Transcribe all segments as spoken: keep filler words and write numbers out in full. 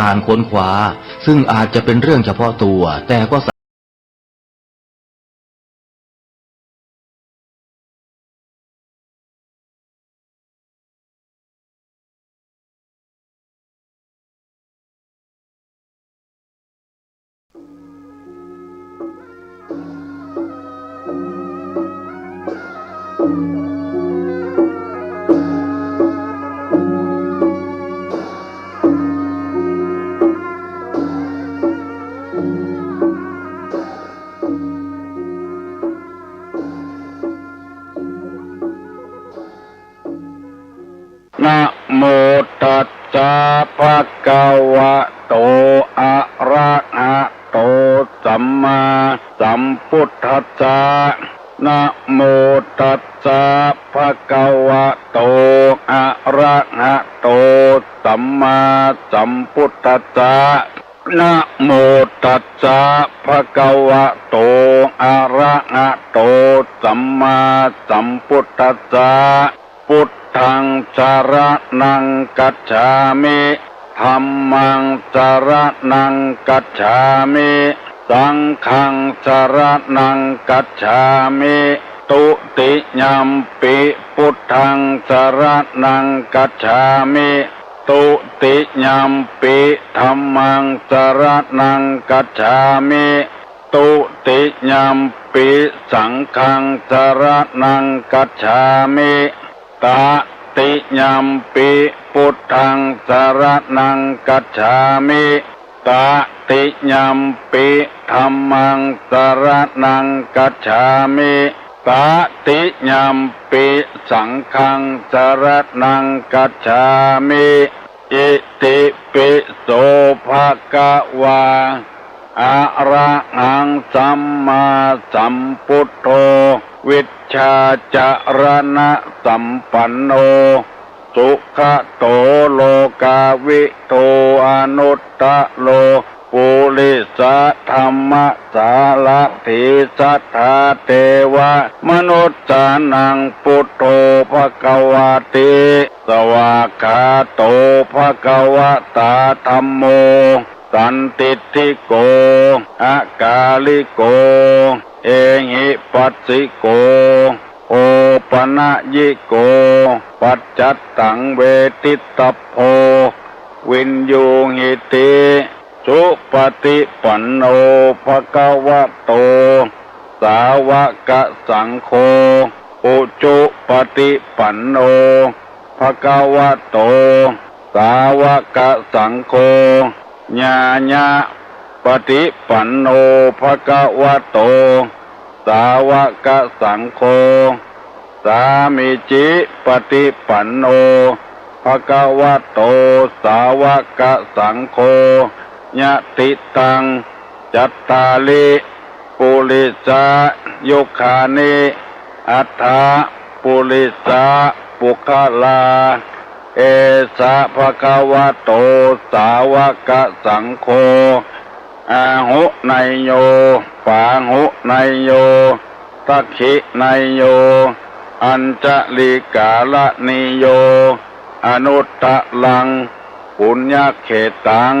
การค้นคว้า ซึ่งอาจจะเป็นเรื่องเฉพาะตัว แต่ก็สา นะโมตัสสะ ภะคะวะโต อะระหะโต สัมมาสัมพุทธัสสะ นะโมตัสสะ ภะคะวะโต อะระหะโต สัมมาสัมพุทธัสสะ นะโมตัสสะ ภะคะวะโต อะระหะโต สัมมาสัมพุทธัสสะ พุทธัง สะระณัง คัจฉามิ ธัมมัง สะระณัง คัจฉามิ สังฆัง สะระณัง คัจฉามิ ตุติยัมปิ พุทธัง สะระณัง คัจฉามิ ตุติยัมปิ ธัมมัง สะระณัง คัจฉามิ ตุติยัมปิ สังฆัง สะระณัง คัจฉามิ ตะติยัมปิ พุทธัง สะระณัง คัจฉามิ ตะติยัมปิ ธัมมัง สะระณัง คัจฉามิ ตะติยัมปิ สังฆัง สะระณัง คัจฉามิ อิติปิโส ภะคะวา อะระหัง สัมมาสัมพุทโธ วิชชาจะระณะสัมปันโน สุขะโต โลกาวิทู อนุตตะโร ปุริสะธัมมะสารถี สัทธาเทวะมนุสสานัง พุทโธ ภะคะวาติ สวากขาโต ภะคะวะตา ธัมโม สันทิฏฐิโก อะกาลิโก เอหิปัสสิโก โอปะนะยิโก ปัจจัตตัง เวทิตตะโพ วิญญูหิติ สุปะฏิปันโน ภะคะวะโต สาวะกะสังโฆ อุจุปะฏิปันโน ภะคะวะโต สาวะกะสังโฆ ญาญะปะฏิปันโน ภะคะวะโต สาวะกะสังโฆ สามีจิปะฏิปันโน ภะคะวะโต สาวะกะสังโฆ ยะติตัง จัตตาริ ปุริสะยุคานิ อัตถะ ปุริสะปุคคลา เอสะ ภะคะวะโต สาวะกะสังโฆ อาหุเนยโย ปาหุเนยโย สักขิเนยโย อัญชลีกาละนีโย อนุตตะรัง ปุญญะเขตัง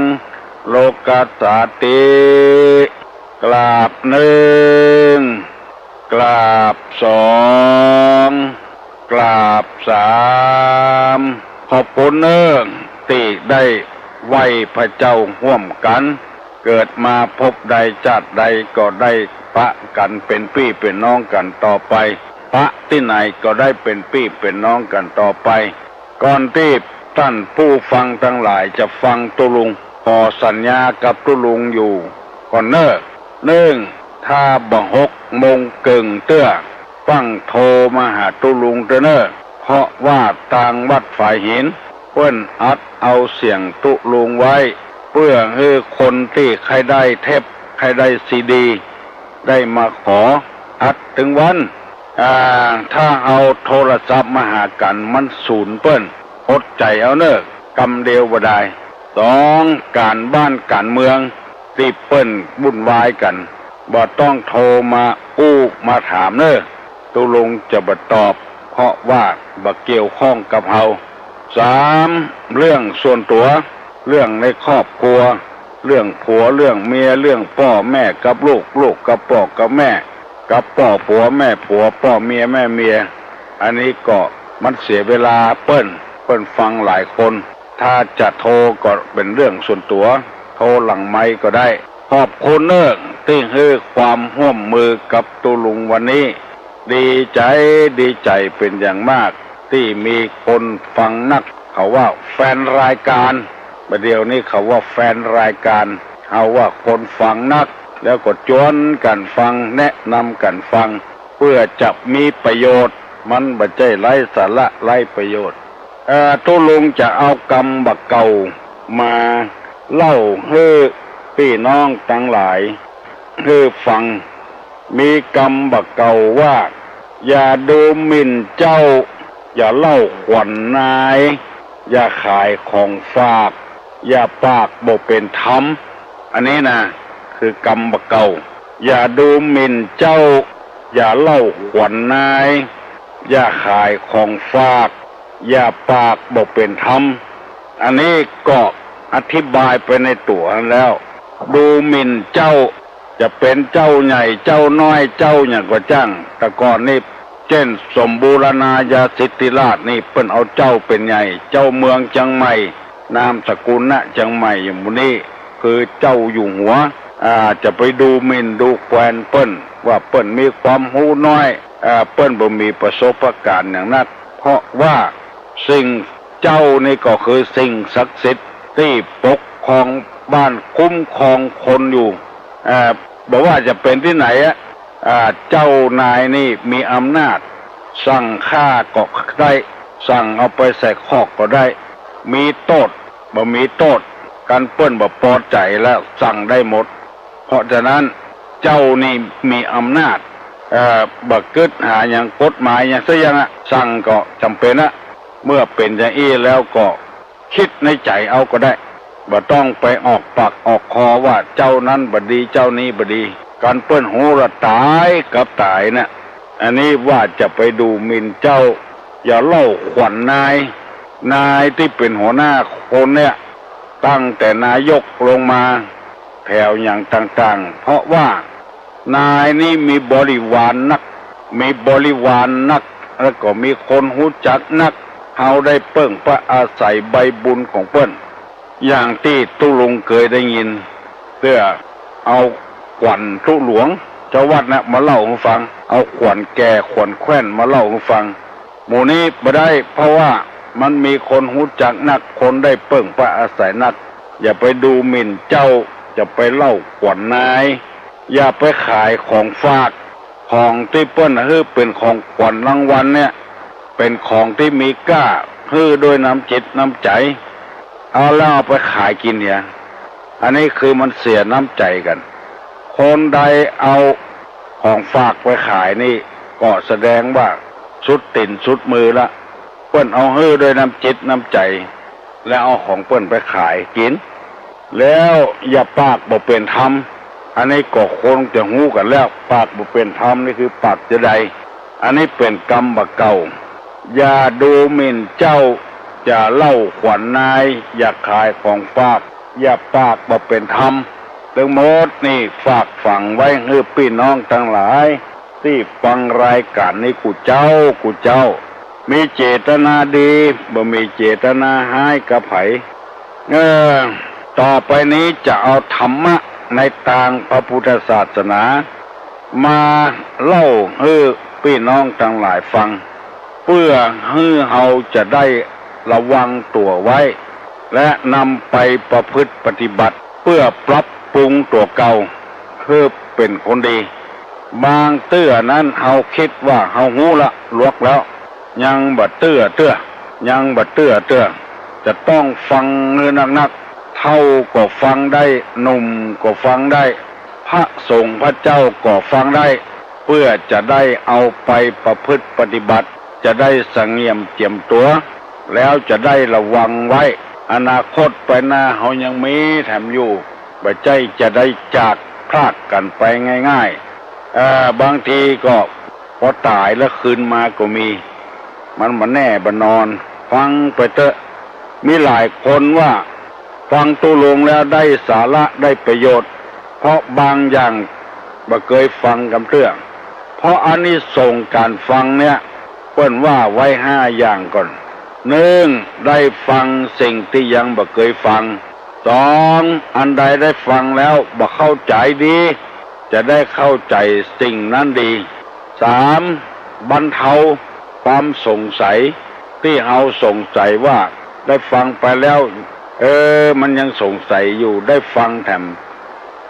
โลกัสสาติ กราบนึ่ง กราบสอง กราบสาม ขอบคุณเน้อ ตี้ได้ไหว้พระเจ้าฮ่วมกั๋น เกิดมาภพใดจาติใดก็ได้ปะกั๋นเป๋นปี้เป๋นน้องกั๋นต่อไป ปะตี้ไหนก็ได้เป๋นปี้เป๋นน้องกั๋นต่อไป ก่อนตี้ต้านผู้ฟังตังหลายจะฟังตุ๊ลุง ขอสัญญากับตุ๊ลุงอยู่ก่อนเน้อ นึ่ง ถ้าบ่หกโมงเกิ่งเตื้อ ฟั่งโทรมาหาตุ๊ลุงเตื้อเน้อ เพราะว่าตางวัดฝายหิน เปิ้นอัดเอาเสียงตุ๊ลุงไว้ เปื้อหื้อคนตี้ใค่ได้เทป ใค่ได้ซีดี ได้มาขออัดตึงวัน อ่า ถ้าเอาโทรศัพท์มาหากั๋นมันสูญเปิ้น อดใจ๋เอาเน้อ กำเดียวบ่ดาย สอง ก๋านบ้านก๋านเมืองตี้เปิ้นวุ่นวายกั๋น บ่ต้องโทรมาอู้มาถามเน้อ ตุ๊ลุงจะบ่ตอบ เพราะว่าบ่เกี่ยวข้องกับเฮา สาม เรื่องส่วนตั๋ว เรื่องในครอบครัว เรื่องผัวเรื่องเมีย เรื่องป้อแม่กับลูก ลูกกับป้อกับแม่ กับป้อผัวแม่ผัว ป้อเมียแม่เมีย อันนี้ก็มันเสียเวลาเปิ้น เปิ้นฟังหลายคน ถ้าจะโทรก็เป๋นเรื่องส่วนตั๋ว โทรหลังไมค์ก็ได้ ขอบคุณเน้อตี้หื้อความฮ่วมมือกับตุ๊ลุงวันนี้ ดีใจ๋ ดีใจ๋เป๋นอย่างมาก ตี้มีคนฟังนัก เขาว่าแฟนรายการ บ่าเดี่ยวนี้เขาว่าแฟนรายการ เฮาว่าคนฟังนัก แล้วก็จวนกั๋นฟัง แนะนำกั๋นฟัง เปื้อจะมีประโยชน์ มันบ่ใจ้ไร้สาระไร้ประโยชน์ เอ่อ ตุ๊ลุงจะเอากำบ่าเก่ามาเล่าหื้อปี้น้องตังหลายหื้อฟัง มีกำบ่าเก่าว่า อย่าดูหมิ่นเจ้า อย่าเล่าขวัญนาย อย่าขายของฝาก อย่าปากบ่เป๋นธรรม อันนี้นะ คือกำบ่าเก่า อย่าดูหมิ่นเจ้า อย่าเล่าขวัญนาย อย่าขายของฝาก อย่าปากบ่เป๋นธรรม อันนี้ก็อธิบายไปในตั๋วแล้ว ดูหมิ่นเจ้า จะเป๋นเจ้าใหญ่เจ้าน้อยเจ้าหยังก็จ้าง แต่ก่อนนี่ เจ้นสมบูรณาญาสิทธิราชนี่เปิ้นเอาเจ้าเป๋นใหญ่ เจ้าเมืองเจียงใหม่ นามสกุลณเจียงใหม่ อย่างหมู่นี้ คือเจ้าอยู่หัว อ่า จะไปดูหมิ่นดูแควนเปิ้น ว่าเปิ้นมีความฮู้น้อย อ่า เปิ้นบ่มีประสบการณ์อย่างนัก เพราะว่าสิ่ง เจ้านี่ก็คือสิ่งศักดิ์สิทธิ์ตี้ปกครองบ้าน คุ้มครองคนอยู่ เอ่อ บ่ว่าจะเป๋นตี้ไหนอะ อ่า เจ้านายนี่มีอำนาจ สั่งฆ่าก็ได้ สั่งเอาไปใส่คอกก็ได้ มีโต้ษ บ่มีโต้ษ คันเปิ้นบ่ปอใจ๋แล้วสั่งได้หมด เพราะฉะนั้นเจ้านี่มีอำนาจ เอ่อ บ่กึ๊ดหาหยังกฎหมายหยังสักอย่างอะ สั่งก็จ๋ำเป๋นอะ เมื่อเป๋นอย่างอี้แล้วก็ กึ๊ดในใจ๋เอาก็ได้ บ่ต้องไปออกปากออกคอว่าเจ้านั้นบ่ดี เจ้านี้บ่ดี คันเปิ้นฮู้ละต๋ายกับต๋ายนะ อันนี้ว่าจะไปดูหมิ่นเจ้า อย่าเล่าขวัญนาย นายตี้เป๋นหัวหน้าคนเนี่ย ตั้งแต่นายกลงมา แถวหยังต่างๆ เพราะว่า นายนี่มีบริวารนัก มีบริวารนัก แล้วก็มีคนฮู้จักนัก เฮาได้เปิ้งพระอาศัยใบบุญของเปิ้น อย่างตี้ตุ๊ลุงเกยได้ยิน เตื้อเอาขวัญตุ๊หลวง เจ้าวัดนะมาเล่าหื้อฟัง เอาขวัญแก่ขวัญแคว่นมาเล่าหื้อฟัง หมู่นี้บ่ได้ เพราะว่ามันมีคนฮู้จักนัก คนได้เปิ้งพระอาศัยนัก อย่าไปดูหมิ่นเจ้า อย่าไปเล่าขวัญนาย อย่าไปขายของฝาก ของตี้เปิ้นหื้อเป๋นของขวัญรางวัลเนี่ย เป๋นของตี้มีก้า หื้อด้วยน้ำจิตน้ำใจ๋ เอาแล้วเอาไปขายกิ๋นเหีย อันนี้คือมันเสียน้ำใจ๋กั๋น คนใดเอาของฝากไปขายนี่ ก็แสดงว่าสุดตี๋นสุดมือละ เปิ้นเอาหื้อด้วยน้ำจิตน้ำใจ๋ แล้วเอาของเปิ้นไปขายกิ๋น แล้วอย่าปากบ่เป๋นธรรม อันนี้ก็คงจะฮู้กั๋นแล้ว ปากบ่เป๋นธรรมนี่คือปากจาใด อันนี้เป๋นกำบ่าเก่า อย่าดูหมิ่นเจ้า อย่าเล่าขวัญนาย อย่าขายของฝาก อย่าปากบ่เป๋นธรรม ตึงหมดนี่ฝากฝังไว้หื้อปี้น้องตังหลาย ตี้ฟังรายก๋านนี้กู้เจ้ากู้เจ้า มีเจตนาดี บ่มีเจตนาฮ้ายกับใผ เออ ต่อไปนี้จะเอาธรรมะในตางพระพุทธศาสนา มาเล่าหื้อปี้น้องตังหลายฟัง เปื้อหื้อเฮาจะได้ระวังตั๋วไว้ และนำไปประพฤติปฏิบัติ เปื้อปรับปรุงตั๋วเก่าหื้อเป๋นคนดี บางเตื้อนั้นเฮาคิดว่าเฮาฮู้ละ หลวกแล้ว ยังบ่เตื้อเตื้อ ยังบ่เตื้อเตื้อ จะต้องฟังหื้อนักๆ เฒ่าก็ฟังได้ หนุ่มก็ฟังได้ พระสงฆ์พระเจ้าก็ฟังได้ เปื้อจะได้เอาไปประพฤติปฏิบัติ จะได้สงเงียมเจียมตั๋ว แล้วจะได้ระวังไว้ อนาคตไปหน้าเฮายังมีแถมอยู่ บ่ใจ้จะได้จากพรากกั๋นไปง่ายๆ เอ่อ บางทีก็ปอต๋ายแล้วคืนมาก็มี มันบ่แน่บ่นอน ฟังไปเต๊อะ มีหลายคนว่า ฟังตุ๊ลุงแล้วได้สาระได้ประโยชน์ เพราะบางอย่างบ่เกยฟังกำเตื้อ เพราะอานิสงส์ก๋านฟังเนี่ย เปิ้นว่าไว้ห้าอย่างก่อน นึ่ง ได้ฟังสิ่งตี้ยังบ่เกยฟัง สอง อันใดได้ฟังแล้วบ่เข้าใจ๋ดี จะได้เข้าใจ๋สิ่งนั้นดี สาม บรรเทาความสงสัย ตี้เฮาสงสัยว่าได้ฟังไปแล้ว เออ มันยังสงสัยอยู่ ได้ฟังแถม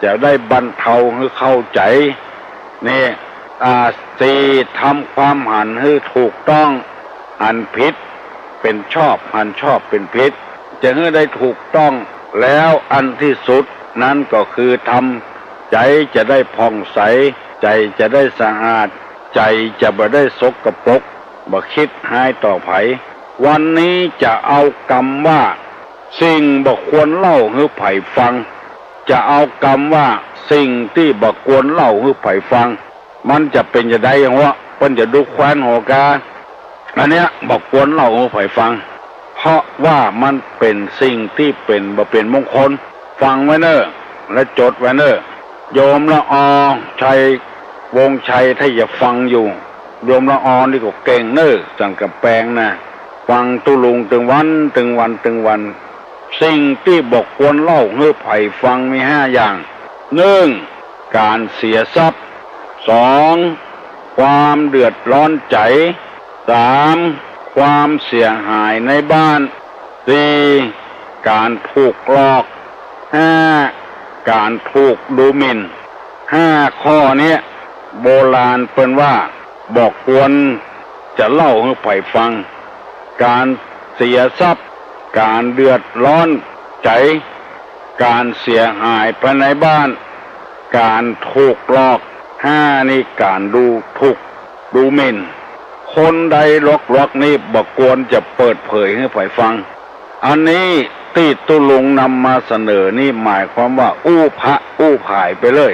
จะได้บรรเทาหื้อเข้าใจ๋ นี่ อ่า สี่ ทำความหันหื้อถูกต้อง หันผิดเป๋นชอบ หันชอบเป๋นผิด จะหื้อได้ถูกต้อง แล้วอันตี้สุดนั้นก็คือทำใจ๋จะได้ผ่องใส ใจ๋จะได้สะอาด ใจ๋จะบ่ได้สกปรก บ่กึ๊ดฮ้ายต่อใผ วันนี้จะเอากำว่า สิ่งบ่ควรเล่าหื้อใผฟัง จะเอากำว่า สิ่งตี้บ่ควรเล่าหื้อใผฟัง มันจะเป๋นจาใดหัว เปิ้นจะดูแควนหัวกา อันเนี้ยบ่ควรเล่าหื้อใผฟัง เพราะว่ามันเป๋นสิ่งตี้เป๋น บ่เป๋นมงคล ฟังไว้เน่อ และจดไว้เน่อ โยมละออ ชัย วงศ์ชัย ถ้าจะฟังอยู่ โยมละออนี่ก็เก่งเน่อ สันก๋ำแปงนะ ฟังตุ๊ลุงตึงวัน ตึงวัน ตึงวัน สิ่งตี้บ่ควรเล่าหื้อใผฟังมีห้าอย่าง นึ่ง ก๋านเสียทรัพย์ สอง ความเดือดร้อนใจ๋ สาม ความเสียหายในบ้าน สี่ ก๋านถูกหลอก ห้า ก๋านถูกดูหมิ่น ห้าข้อเนี้ย โบราณเปิ้นว่าบ่ควรจะเล่าหื้อใผฟัง ก๋านเสียทรัพย์ ก๋านเดือดร้อนใจ๋ ก๋านเสียหายภายในบ้าน ก๋านถูกหลอก ห้า นี่ก๋านดูถูก ดูหมิ่น คนใดหลวกๆ นี่บ่ควรจะเปิดเผยหื้อใผฟัง อันนี้ตี้ตุ๊ลุงนำมาเสนอนี่หมายความว่าอู้พระอู้ผายไปเลย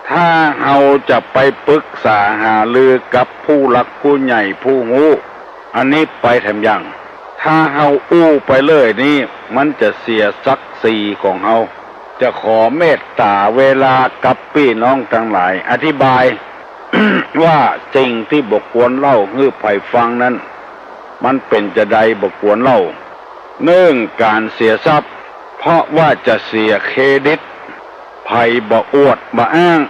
ถ้าเฮาจะไปปรึกษาหารือกับผู้หลักผู้ใหญ่ผู้ฮู้ อันนี้ไปแถมยัง ถ้าเฮาอู้ไปเลยนี่มันจะเสียศักดิ์ศรีของเฮา จะขอเมตต๋าเวลากับปี้น้องตังหลายอธิบาย ว่าสิ่งตี้บ่ควรเล่าหื้อใผฟังนั้น มันเป๋นจาใดบ่ควรเล่า นึ่ง ก๋านเสียทรัพย์ เพราะว่าจะเสียเครดิต ใผบ่อวดบ่อ้าง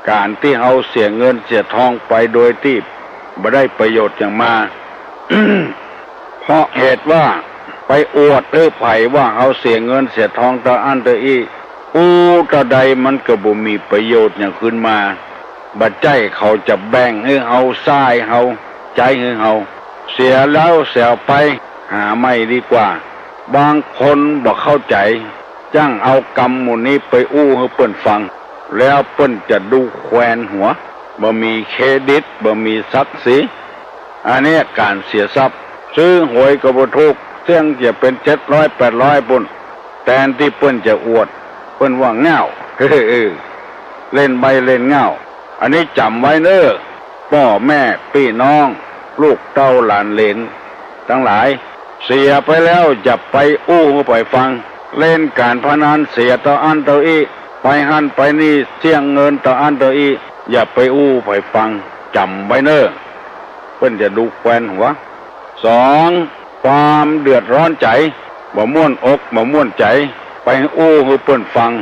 ก๋านตี้เฮาเสียเงินเสียทองไปโดยตี้บ่ได้ประโยชน์หยังมา เพราะเหตุว่าไปอวดหื้อใผว่าเฮาเสียเงินเสียทองเต้าอั้นเต้าอี้ อู้เต้าใดมันก็บ่มีประโยชน์หยังคืนมา บ่ใจ้เขาจะแบ่งหื้อเฮา ใซ้เฮา ใจ๊หื้อเฮา เสียแล้วเสียไป หาใหม่ดีกว่า บางคนบ่เข้าใจ๋ จั้งเอากำหมู่นี้ไปอู้หื้อเปิ้นฟัง แล้วเปิ้นจะดูแควนหัว บ่มีเครดิต บ่มีศักดิ์ศรี อันเนี้ยก๋านเสียทรัพย์ ซื้อหวยก็บ่ถูก เสี้ยงจะเป๋นเจ็ดร้อยแปดร้อยปุ้น แตนตี้เปิ้นจะอวด เปิ้นว่าง่าว เออ เล่นใบ้เล่นง่าว อันนี้จ๋ำไว้เน่อ ป้อแม่ปี้น้อง ลูกเต้าหลานเหลนตังหลาย เสียไปแล้วอย่าไปอู้หื้อใผฟัง เล่นก๋านพนันเสียเต้าอั้นเต้าอี้ ไปหั้นไปนี่เสี้ยงเงินเต้าอั้นเต้าอี้ อย่าไปอู้ใผฟัง จ๋ำไว้เน่อ เปิ้นจะดูแควนหัว สอง ความเดือดร้อนใจ๋ บ่ม่วนอกบ่ม่วนใจ๋ ไปอู้หื้อเปิ้นฟัง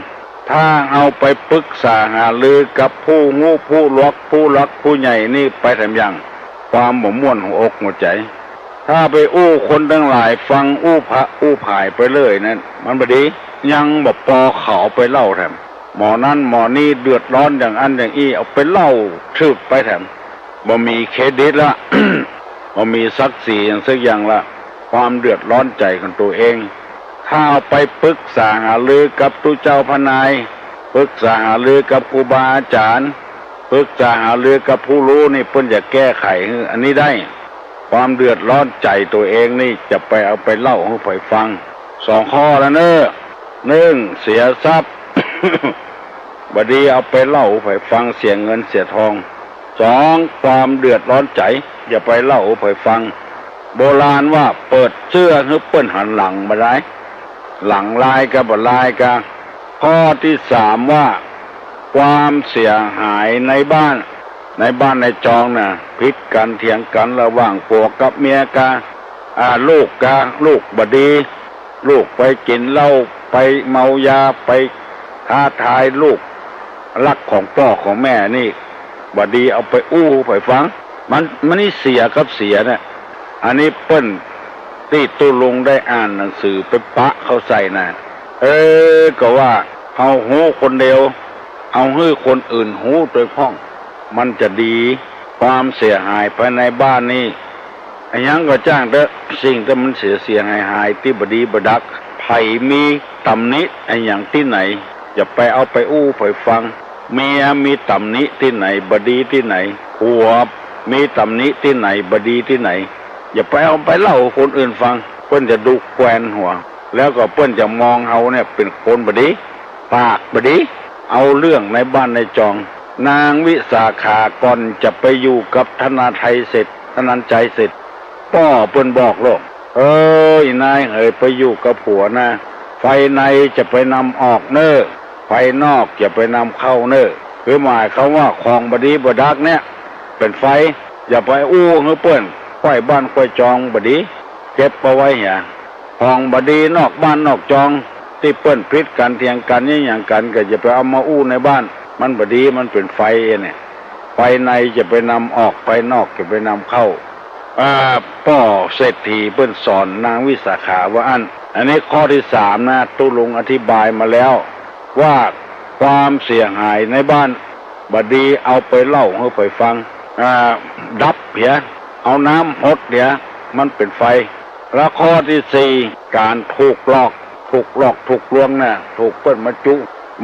ถ้าเฮาไปปรึกษาหารือกับผู้ฮู้ผู้หลวกผู้หลักผู้ใหญ่นี่ไปแถมยัง ความบ่ม่วนหัวอกหัวใจ๋ ถ้าไปอู้คนตังหลายฟัง อู้พระอู้ผายไปเลยนั้น มันบ่ดี ยังบ่ปอเขาเอาไปเล่าแถม หมอนั้นหมอนี้เดือดร้อนอย่างอั้นอย่างอี้ เอาไปเล่าถืกไปแถม บ่มีเครดิตละ บ่มีศักดิ์ศรีหยังสักอย่างละ ความเดือดร้อนใจ๋ของตั๋วเอง ถ้าเอาไปปรึกษาหารือกับตุ๊เจ้าพระนาย ปรึกษาหารือกับครูบาอาจ๋ารย์ ปรึกษาหารือกับผู้ฮู้นี่เปิ้นจะแก้ไขหื้ออันนี้ได้ ความเดือดร้อนใจ๋ตั๋วเองนี่จะไปเอาไปเล่าหื้อใผฟัง สองข้อแล้วเน่อ นึ่ง เสียทรัพย์ บ่ดีเอาไปเล่าหื้อใผฟัง เสียเงินเสียทอง สอง ความเดือดร้อนใจ๋ อย่าไปเล่าหื้อใผฟัง โบราณว่าเปิดเสื้อหื้อเปิ้นหันหลังบ่ได้ หลังลายกาบ่ลายกา ข้อตี้สามว่า ความเสียหายในบ้าน ในบ้านในจองน่ะ ผิดกั๋นเถียงกั๋นระหว่างผัวกับเมียกา อ่า ลูกกา ลูกบ่ดี ลูกไปกิ๋นเหล้า ไปเมายา ไปท้าทายลูกฮักของป้อของแม่นี่ บ่ดี เอาไปอู้ใผฟัง มัน มันนี่เสียกับเสียเนี่ย อันนี้เปิ้นตี้ตุ๊ลุงได้อ่านหนังสือไปปะเข้าใส่น่ะ เออ ก็ว่าเฮาฮู้คนเดียว เอาหื้อคนอื่นฮู้ตวยพ่อง มันจะดี ความเสียหายภายในบ้านนี่ อะหยังก็จ้างเต๊อะ สิ่งตี้มันเสียเสียหายหายตี้บ่ดีบ่ดัก ใผมีตำหนิอะหยังตี้ไหน อย่าไปเอาไปอู้ใผฟัง เมียมีตำหนิตี้ไหน บ่ดีตี้ไหน ผัวมีตำหนิตี้ไหน บ่ดีตี้ไหน อย่าไปเอาไปเล่าคนอื่นฟัง เปิ้นจะดูแควนหัว แล้วก็เปิ้นจะมองเฮาเนี่ยเป๋นคนบ่ดี ปากบ่ดี เอาเรื่องในบ้านในจอง นางวิสาขาก่อนจะไปอยู่กับธนาไทยเศรษฐ ธนัญชัยเศรษฐ ป้อเปิ้นบอกโลก เอ้ย นายเหย ไปอยู่กับผัวนะ ภายในจะไปนำออกเน่อ ภายนอกอย่าไปนำเข้าเน่อ คือหมายความว่าของบ่ดีบ่ดักเนี่ย เป๋นไฟ อย่าไปอู้หื้อเปิ้น ใคว่บ้านใคว่จองบ่ดี เก็บเอาไว้เหีย ของบ่ดีนอกบ้านนอกจอง ตี้เปิ้นผิดกั๋นเถียงกั๋นอิหยังกั๋น ก็อย่าไปเอามาอู้ในบ้าน มันบ่ดี มันเป๋นไฟเนี่ย ภายในจะไปนำออก ภายนอกจะไปนำเข้า อ่า ป้อเศรษฐีเปิ้นสอนนางวิสาขาว่าอั้น อันนี้ข้อตี้สามนะ ตุ๊ลุงอธิบายมาแล้ว ว่าความเสียหายในบ้าน บ่ดีเอาไปเล่าหื้อใผฟัง อ่า ดับเหีย เอาน้ำหดเหีย มันเป๋นไฟ แล้วข้อตี้สี่ ก๋านถูกหลอก ถูกหลอกถูกลวงน่ะ ถูกเปิ้นมาจุ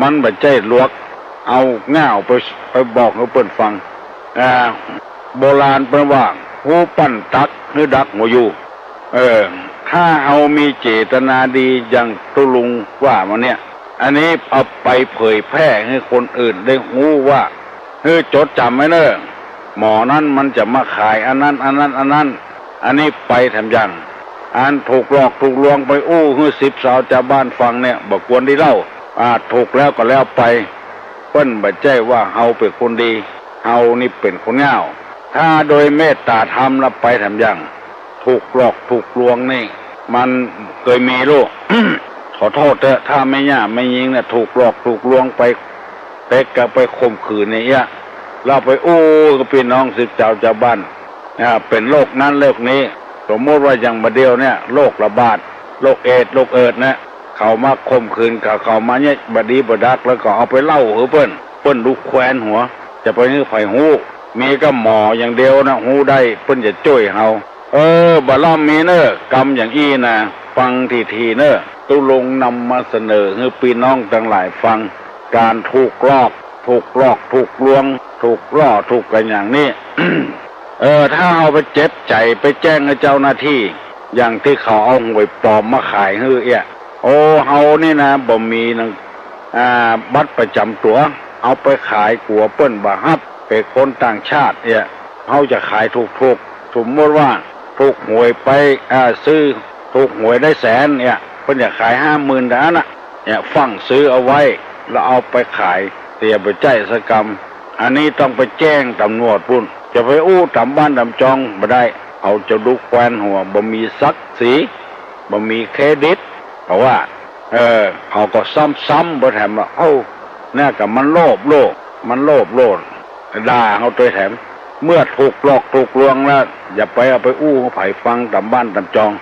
มันบ่ใจ้ลวก เอาง่าวไป ไปบอกหื้อเปิ้นฟัง อ่า โบราณเปิ้นว่า ฮู้ปันตัก หื้อดักหัวยู เออ ถ้าเฮามีเจตนาดีอย่างตุ๊ลุงว่ามาเนี่ย อันนี้เอาไปเผยแพร่หื้อคนอื่นได้ฮู้ว่า หื้อจดจ๋ำไว้เน่อ หมอนั้นมันจะมาขายอันนั้น อันนั้น อันนั้น อันนี้ไปแถมยัง อันถูกหลอกถูกลวงไปอู้หื้อสิบสาวจาวบ้านฟังเนี่ย บ่ควรดีเล่า อ่า ถูกแล้วก็แล้วไป เปิ้นบ่ใจ้ว่าเฮาเป๋นคนดี เฮานี่เป๋นคนง่าว ถ้าโดยเมตตาธรรมละไปแถมยัง ถูกหลอกถูกลวงนี่ มันเกยมีลูก ขอโต้ษเต๊อะ ถ้าแม่ย่าแม่ญิงเนี่ย ถูกหลอกถูกลวงไป เต๊กก็ไปข่มขืนอย่างเอี้ย แล้วไปอู้กับปี้น้องสิบสาวจาวบ้าน อ่า เป๋นโรคนั้นโรคนี้ สมมุติว่าอย่างบ่าเดี่ยวเนี่ย โรคระบาด โรคเอดส์ โรคเอิดส์เนี่ย เขามาข่มขืน เขา เขามาเนี่ย บ่ดีบ่ดัก แล้วก็เอาไปเล่าหื้อเปิ้น เปิ้นดูแควนหัว จะไปหื้อใผฮู้ มีก้าหมออย่างเดียวนะ ฮู้ได้ เปิ้นจะจ้วยเฮา เออ บ่าล่ำมีเน่อ กรรมอย่างอี้นะ ฟังถี่ๆ เน่อ ตุ๊ลุงนำมาเสนอหื้อปี้น้องตังหลายฟัง ก๋านถูกหลอก ถูกหลอก ถูกลวง ถูกล่อ ถูกกั๋นอย่างนี้ เออ ถ้าเฮาไปเจ็บใจ๋ ไปแจ้งหื้อเจ้าหน้าตี้ อย่างตี้เขาเอาหวยปลอมมาขายหื้อเอี้ย โอ้ เฮานี่นะ บ่มีหนัง อ่า บัตรประจ๋ำตั๋ว เอาไปขายกั๋วเปิ้นบ่ฮับ เป๋นคนต่างชาติเอี้ย เฮาจะขายถูกๆ สมมุติว่าถูกหวยไป อ่า ซื้อถูกหวยได้แสนเอี้ย เปิ้นจะขายห้าหมื่นเต้าอั้นน่ะ เนี่ย ฟั่งซื้อเอาไว้ แล้วเอาไปขาย แต่อย่าไปใจ้สักกำ อันนี้ต้องไปแจ้งต๋ำรวจปู๊น จะไปอู้ต๋ามบ้านต๋ามจองบ่ได้ เขาจะดูแควนหัว บ่มีศักดิ์ศรี บ่มีเครดิต เขาว่า เออ เขาก็ซ้ำๆ ไปแถมว่า เอ้า เนี่ยก็มันโลภโลภ มันโลภโลภ ด่าเฮาตวยแถม เมื่อถูกหลอกถูกลวงแล้ว อย่าไปเอาไปอู้ใผฟังต๋ามบ้านต๋ามจอง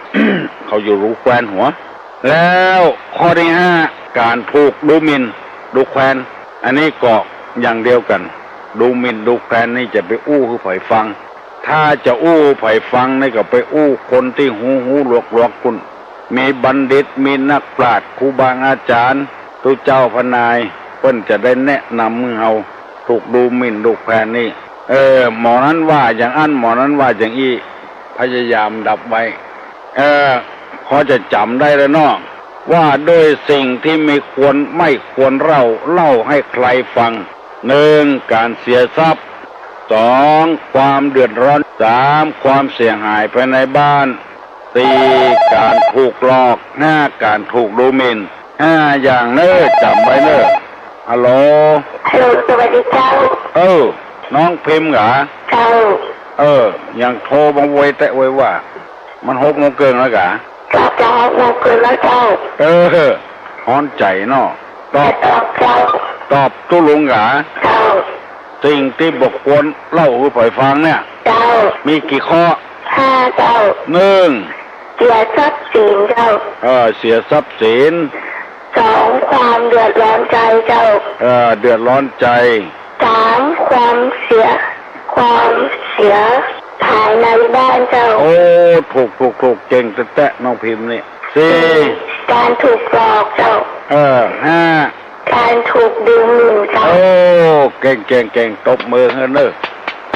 เขาจะดูแควนหัว แล้วข้อตี้ห้า ก๋านถูกดูหมิ่นดูแควน อันนี้ก็อย่างเดียวกั๋น ดูหมิ่นดูแควนนี่จะไปอู้หื้อใผฟัง ถ้าจะอู้ใผฟังนี่ก็ไปอู้คนตี้ฮู้ๆ หลวกๆ ปู๊น มีบัณฑิต มีนักปราชญ์ ครูบาอาจ๋ารย์ ตุ๊เจ้าพระนาย เปิ้นจะได้แนะนำหื้อเฮา ถูกดูหมิ่นดูแควนนี่ เออ หมอนั้นว่าอย่างอั้น หมอนั้นว่าอย่างอี้ พยายามดับไว้ เออ พอจะจ๋ำได้แล้วเนาะ ว่าด้วยสิ่งที่ไม่ควร ไม่ควรเล่า เล่าให้ใครฟัง หนึ่ง ก๋านเสียทรัพย์ สอง ความเดือดร้อน สาม ความเสียหายภายในบ้าน สี่ ก๋านถูกหลอก ห้า ก๋านถูกดูหมิ่น ห้า อย่างเน่อ จ๋ำไว้เน่อ ฮัลโหล ฮัลโหล สวัสดีเจ้า เออ น้องพิมพ์กา เจ้า เออ ยังโทรมาโวยแต๊โวยว่า มันหกโมงเกิ่งแล้วกา เจ้า จะหกโมงเกิ่งแล้วเจ้า เออ ฮ้อนใจ๋เนาะ ตอบ ตอบเจ้า ตอบตุ๊ลุงกา เจ้า สิ่งตี้บ่ควรเล่าหื้อใผฟังเนี่ย เจ้า มีกี่ข้อ ห้า เจ้า หนึ่ง เสียทรัพย์สินเจ้า เออ เสียทรัพย์สิน สอง ความเดือดร้อนใจเจ้า เออ เดือดร้อนใจ๋ สาม ความเสีย ความเสียหายในบ้านเจ้า โอ้ ถูก ถูก ถูก เก่งแต๊ๆ น้องพิมพ์นี่ สี่ ก๋านถูกหลอกเจ้า เออ ห้า ก๋านถูกดูหมิ่นเจ้า โอ้ เก่ง เก่ง เก่ง ตบมือหื้อเน่อ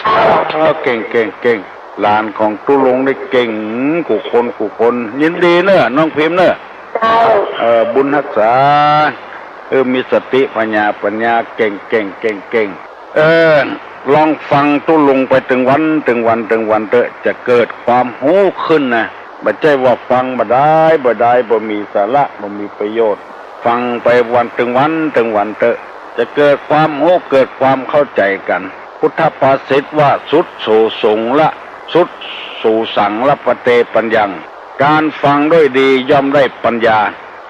เจ้า เออ เก่ง เก่ง เก่ง หลานของตุ๊ลุงนี่เก่งกู้คนกู้คน ยินดีเน่อ น้องพิมพ์เน่อ เจ้า เออ บุญฮักษา เออ มีสติ ผญา ปัญญา เก่ง เก่ง เก่ง เก่ง เออ ลองฟังตุ๊ลุงไปตึงวัน ตึงวัน ตึงวันเต๊อะ จะเกิดความฮู้ขึ้นนะ บ่ใจ้ว่าฟังบ่ดาย บ่ดาย บ่มีสาระ บ่มีประโยชน์ ฟังไปวัน ตึงวัน ตึงวันเต๊อะ จะเกิดความฮู้ เกิดความเข้าใจ๋กั๋น พุทธภาษิตว่า สุตสูสัง ละ สุตสูสัง ละภันเต ปัญญัง ก๋านฟังด้วยดีย่อมได้ปัญญา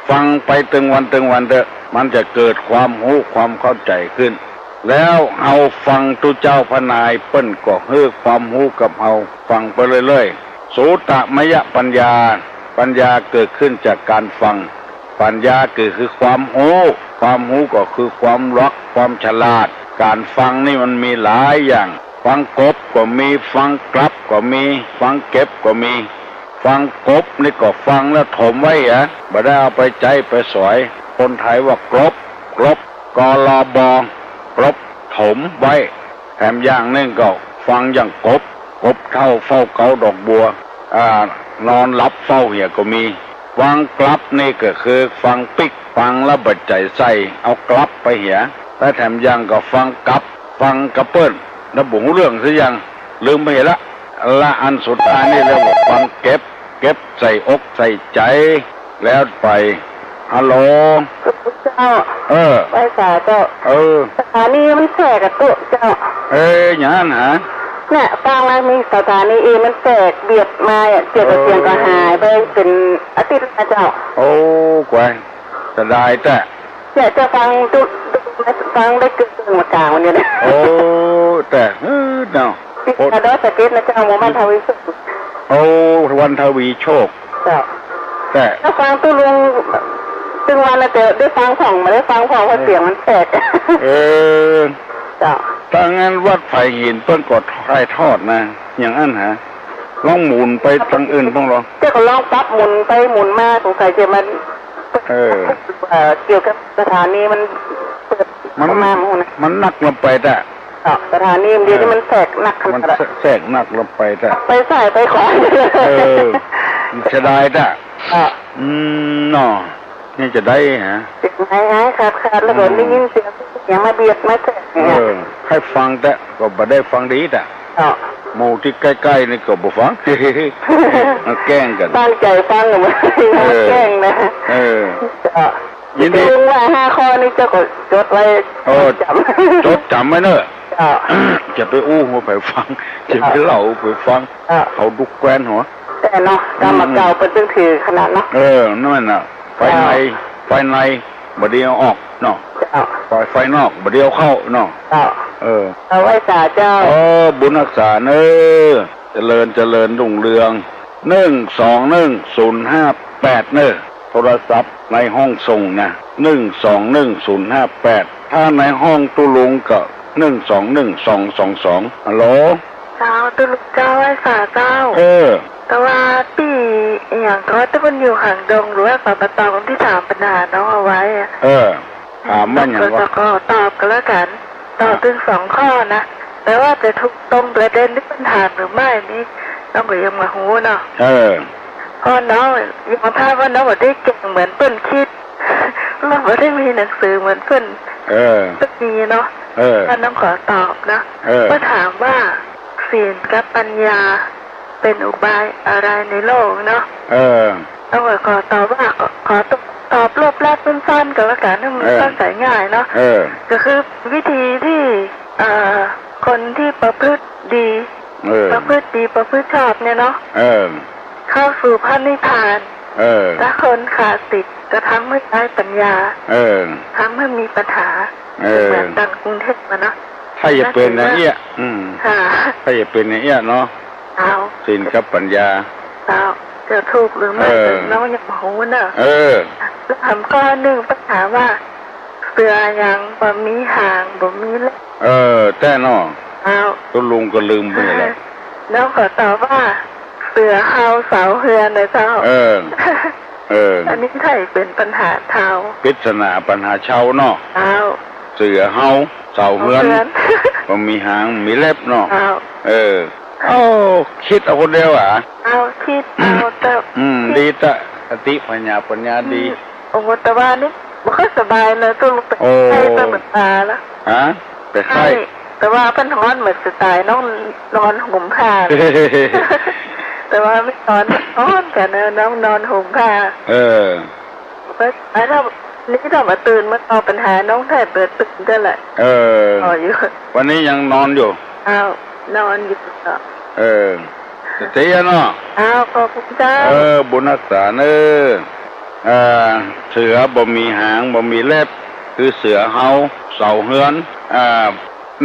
ฟังไปตึงวัน ตึงวันเต๊อะ มันจะเกิดความฮู้ ความเข้าใจ๋ขึ้น แล้วเฮาฟังตุ๊เจ้าพระนายเปิ้นก็หื้อความฮู้กับเฮา ฟังไปเรื่อยๆ โสตะมยปัญญา ปัญญาเกิดขึ้นจากก๋านฟัง ปัญญาก็คือความฮู้ ความฮู้ก็คือความลัก ความฉลาด ก๋านฟังนี่มันมีหลายอย่าง ฟังกบก็มี ฟังกลับก็มี ฟังเก็บก็มี ฟังกบนี่ก็ฟังแล้วถมไว้อะ บ่ได้เอาไปใจ๊ไปสอย คนไทยว่ากลบ กลบ กลบ กลบ ถมไว้ แถมอย่างนึ่งก็ฟังอย่างกบ กบเฒ่าเฝ้าเกาดอกบัว อ่า นอนหลับเฝ้าเหียก็มี ฟังกลับนี่ก็คือฟังปิ๊ก ฟังแล้วบ่ใจ๋ใส่ เอากลับไปเหีย และแถมอย่างก็ฟังกับ ฟังกับเปิ้น แล้วบ่ฮู้เรื่องสักอย่าง ลืมไปเหียละ และอันสุดท้ายนี่เรียกว่าฟังเก็บ เก็บใส่อกใส่ใจ๋ แล้วไป ฮัลโหล เจ้า เออ ไหว้สาเจ้า เออ สถานีมันแสกอะตุ๊เจ้า เอ้ย อย่างนั้นหา เนี่ย ฟังแล้วมีสถานีอีมันแสกเบียดมาอะ เสียงก็ เออ เสียงก็หายไปเป๋นอาทิตย์แล้วเจ้า โอ้ กวย เสียดายแต๊ เนี่ย จะฟังตุ๊ ฟังได้เกินเกินมากลางวันเนี่ยนะ โอ้ แต๊ เออ เนาะ ติดตาดอยสะเก็ดนะเจ้า หมู่บ้านทวีสุข โอ้ วันทวีโชค เจ้า แต๊ ถ้าฟังตุ๊ลุงตึงวันนะ แต่ได้ฟังพ่อง บ่ได้ฟังพ่อง เพราะเสียงมันแสก เออ เจ้า ถ้างั้นวัดไผ่หินเปิ้นก็ถ่ายทอดนะ อย่างนั้นหา ลองหมุนไปตางอื่นพ่องลอ เจ้าก็ลองปรับหมุนไปหมุนมา สงสัยจะมัน เออ เอ่อ เกี่ยวกับสถานีมันเปิด มัน เข้ามาหมู่นะ มันนักลงไปแต๊ เจ้า สถานีเดี๋ยวนี้ เออ มันแสกนักขนาด มันแสกนักลงไปแต๊ ไปซ้ายไปขวา เออ เสียดายแต๊ เจ้า อืม เนาะ นี่จะได้หา เสียงหายหายขาดขาด แล้วก็ อืม ได้ยินเสียงเสียงมาเบียดมาแสกอย่างเงี้ย เออ ใค่ฟังแต๊ก็บ่ได้ฟังดีแต๊ เจ้า หมู่ตี้ใก้ๆ นี่ก็บ่ฟัง มาแกล้งกั๋น ตั้งใจ๋ฟังกั๋น เออ มาแกล้งนะ เออ เจ้า ยินดี ลุงว่าห้าข้อนี่เจ้าก็จดไว้ เออ จ๋ำ จดจ๋ำไว้เน่อ เจ้า จะไปอู้หื้อใผฟัง จะไปเล่าหื้อใผฟัง เจ้า เขาดุแควนหัว แต๊เนาะ กรรมเก่าเปิ้นตึงถือขนาดเนาะ เออ นั่นน่ะ ภายใน เจ้า ภายใน บ่ดีเอาออกเนาะ เจ้า ภาย ภายนอก บ่ดีเอาเข้าเนาะ เจ้า เออ เอาไหว้สาเจ้า เออ บุญฮักษาเน่อ เจริญ เจริญรุ่งเรือง หนึ่งสองหนึ่งศูนย์ห้าแปด เน่อ โทรศัพท์ในห้องส่งนะ หนึ่งสองหนึ่งศูนย์ห้าแปด ถ้าในห้องตุ๊ลุงก็ หนึ่งสองหนึ่งสองสองสอง ฮัลโหล เจ้า ตุ๊ลุงเจ้า ไหว้สาเจ้า เออ แต่ว่าตี้อะหยังก็ตี้มันอยู่หางดง หรือว่า ปปต ตี้ถามปัญหาน้องเอาไว้อะ เออ ถามว่าหยังวะ เจ้าก็ตอบก็แล้วกั๋น ตอบ อ่ะ ตึงสองข้อนะ แต่ว่าจะถูกตรงประเด็นตี้เปิ้นถามหรือไม่นี่ น้องก็ยังบ่ฮู้เนาะ เออ เพราะน้องยอมรับว่าน้องบ่ได้เก่งเหมือนเปิ้นคิด น้องบ่ได้มีหนังสือเหมือนเปิ้น เออ เปิ้นมีเนาะ เออ ถ้าน้องขอตอบนะ เออ เปิ้นถามว่า ศีลกับปัญญา เป๋นอุบายอะไรในโลกเนาะ เออ เอาไว้ขอตอบว่า ขอ ขอตอบรวบรัดสั้นๆ ก็แล้วกั๋น หื้อมัน เออ เข้าใจ๋ง่ายเนาะ เออ ก็คือวิธีตี้ เอ่อ คนตี้ประพฤติดี เออ ประพฤติดี ประพฤติชอบเนี่ยเนาะ เออ เข้าสู่พระนิพพาน เออ ถ้าคนขาดศีล จะทำให้ไร้ปัญญา เออ ทำให้มีปัญหา เออ เหมือนกั๋นกรุงเทพฯ อะเนาะ ถ้าจะเป๋นอย่างเอี้ย อืม ค่ะ ถ้าจะเป๋นอย่างเอี้ยเนาะ เจ้า ศีลกับปัญญา เจ้า จะถูกหรือไม่ เออ เปิ้นน้องยังบ่ฮู้เนาะ เออ แล้วถามข้อนึ่ง เปิ้นถามว่า เสือหยังบ่มีหาง บ่มีเล็บ เออ แต๊เนาะ เจ้า ตุ๊ลุงก็ลืมไปแล้ว เออ น้องขอตอบว่า เสือเฮาเสาเฮือนนะเจ้า เออ เออ อันนี้ใค่เป๋นปัญหาเจ้า ปริศนาปัญหาเจ้าเนาะ เจ้า เสือเฮาเสาเฮือน เสาเฮือน บ่มีหาง มีเล็บเนาะ เจ้า เออ โอ้ กึ๊ดเอาคนเดียวอะ เจ้า กึ๊ดเอาเจ้า อืม ดีตะ สติปัญญา ปัญญาดี อืม โอ้ แต่ว่านี่บ่ค่อยสบายเลย ตุ๊ลุง โอ้ ไข้ตะหมึกตาแล้ว ฮะ เป๋นไข้ ไข้ แต่ว่าเปิ้นฮ้อนเหมือนจะต๋าย น้องนอนห่มผ้า แต่ว่าไม่นอน ฮ้อนกั๋นนะ น้องนอนห่มผ้า เออ เปิ้น ไอ้ถ้า นี่ถ้าบ่ตื่นมาตอบปัญหา น้องแทบบ่ตื่นเตื้อแหละ เออ อ๋อ อยู่ วันนี้ยังนอนอยู่ อ้าว นอนอยู่เนาะ เออ เตี้ยเนาะ อ้าว ขอบคุณเจ้า เออ บุญฮักษาเน้อ เอ่อ เสือบ่มีหาง บ่มีเล็บ คือเสือเฮาเสาเฮือน อ่า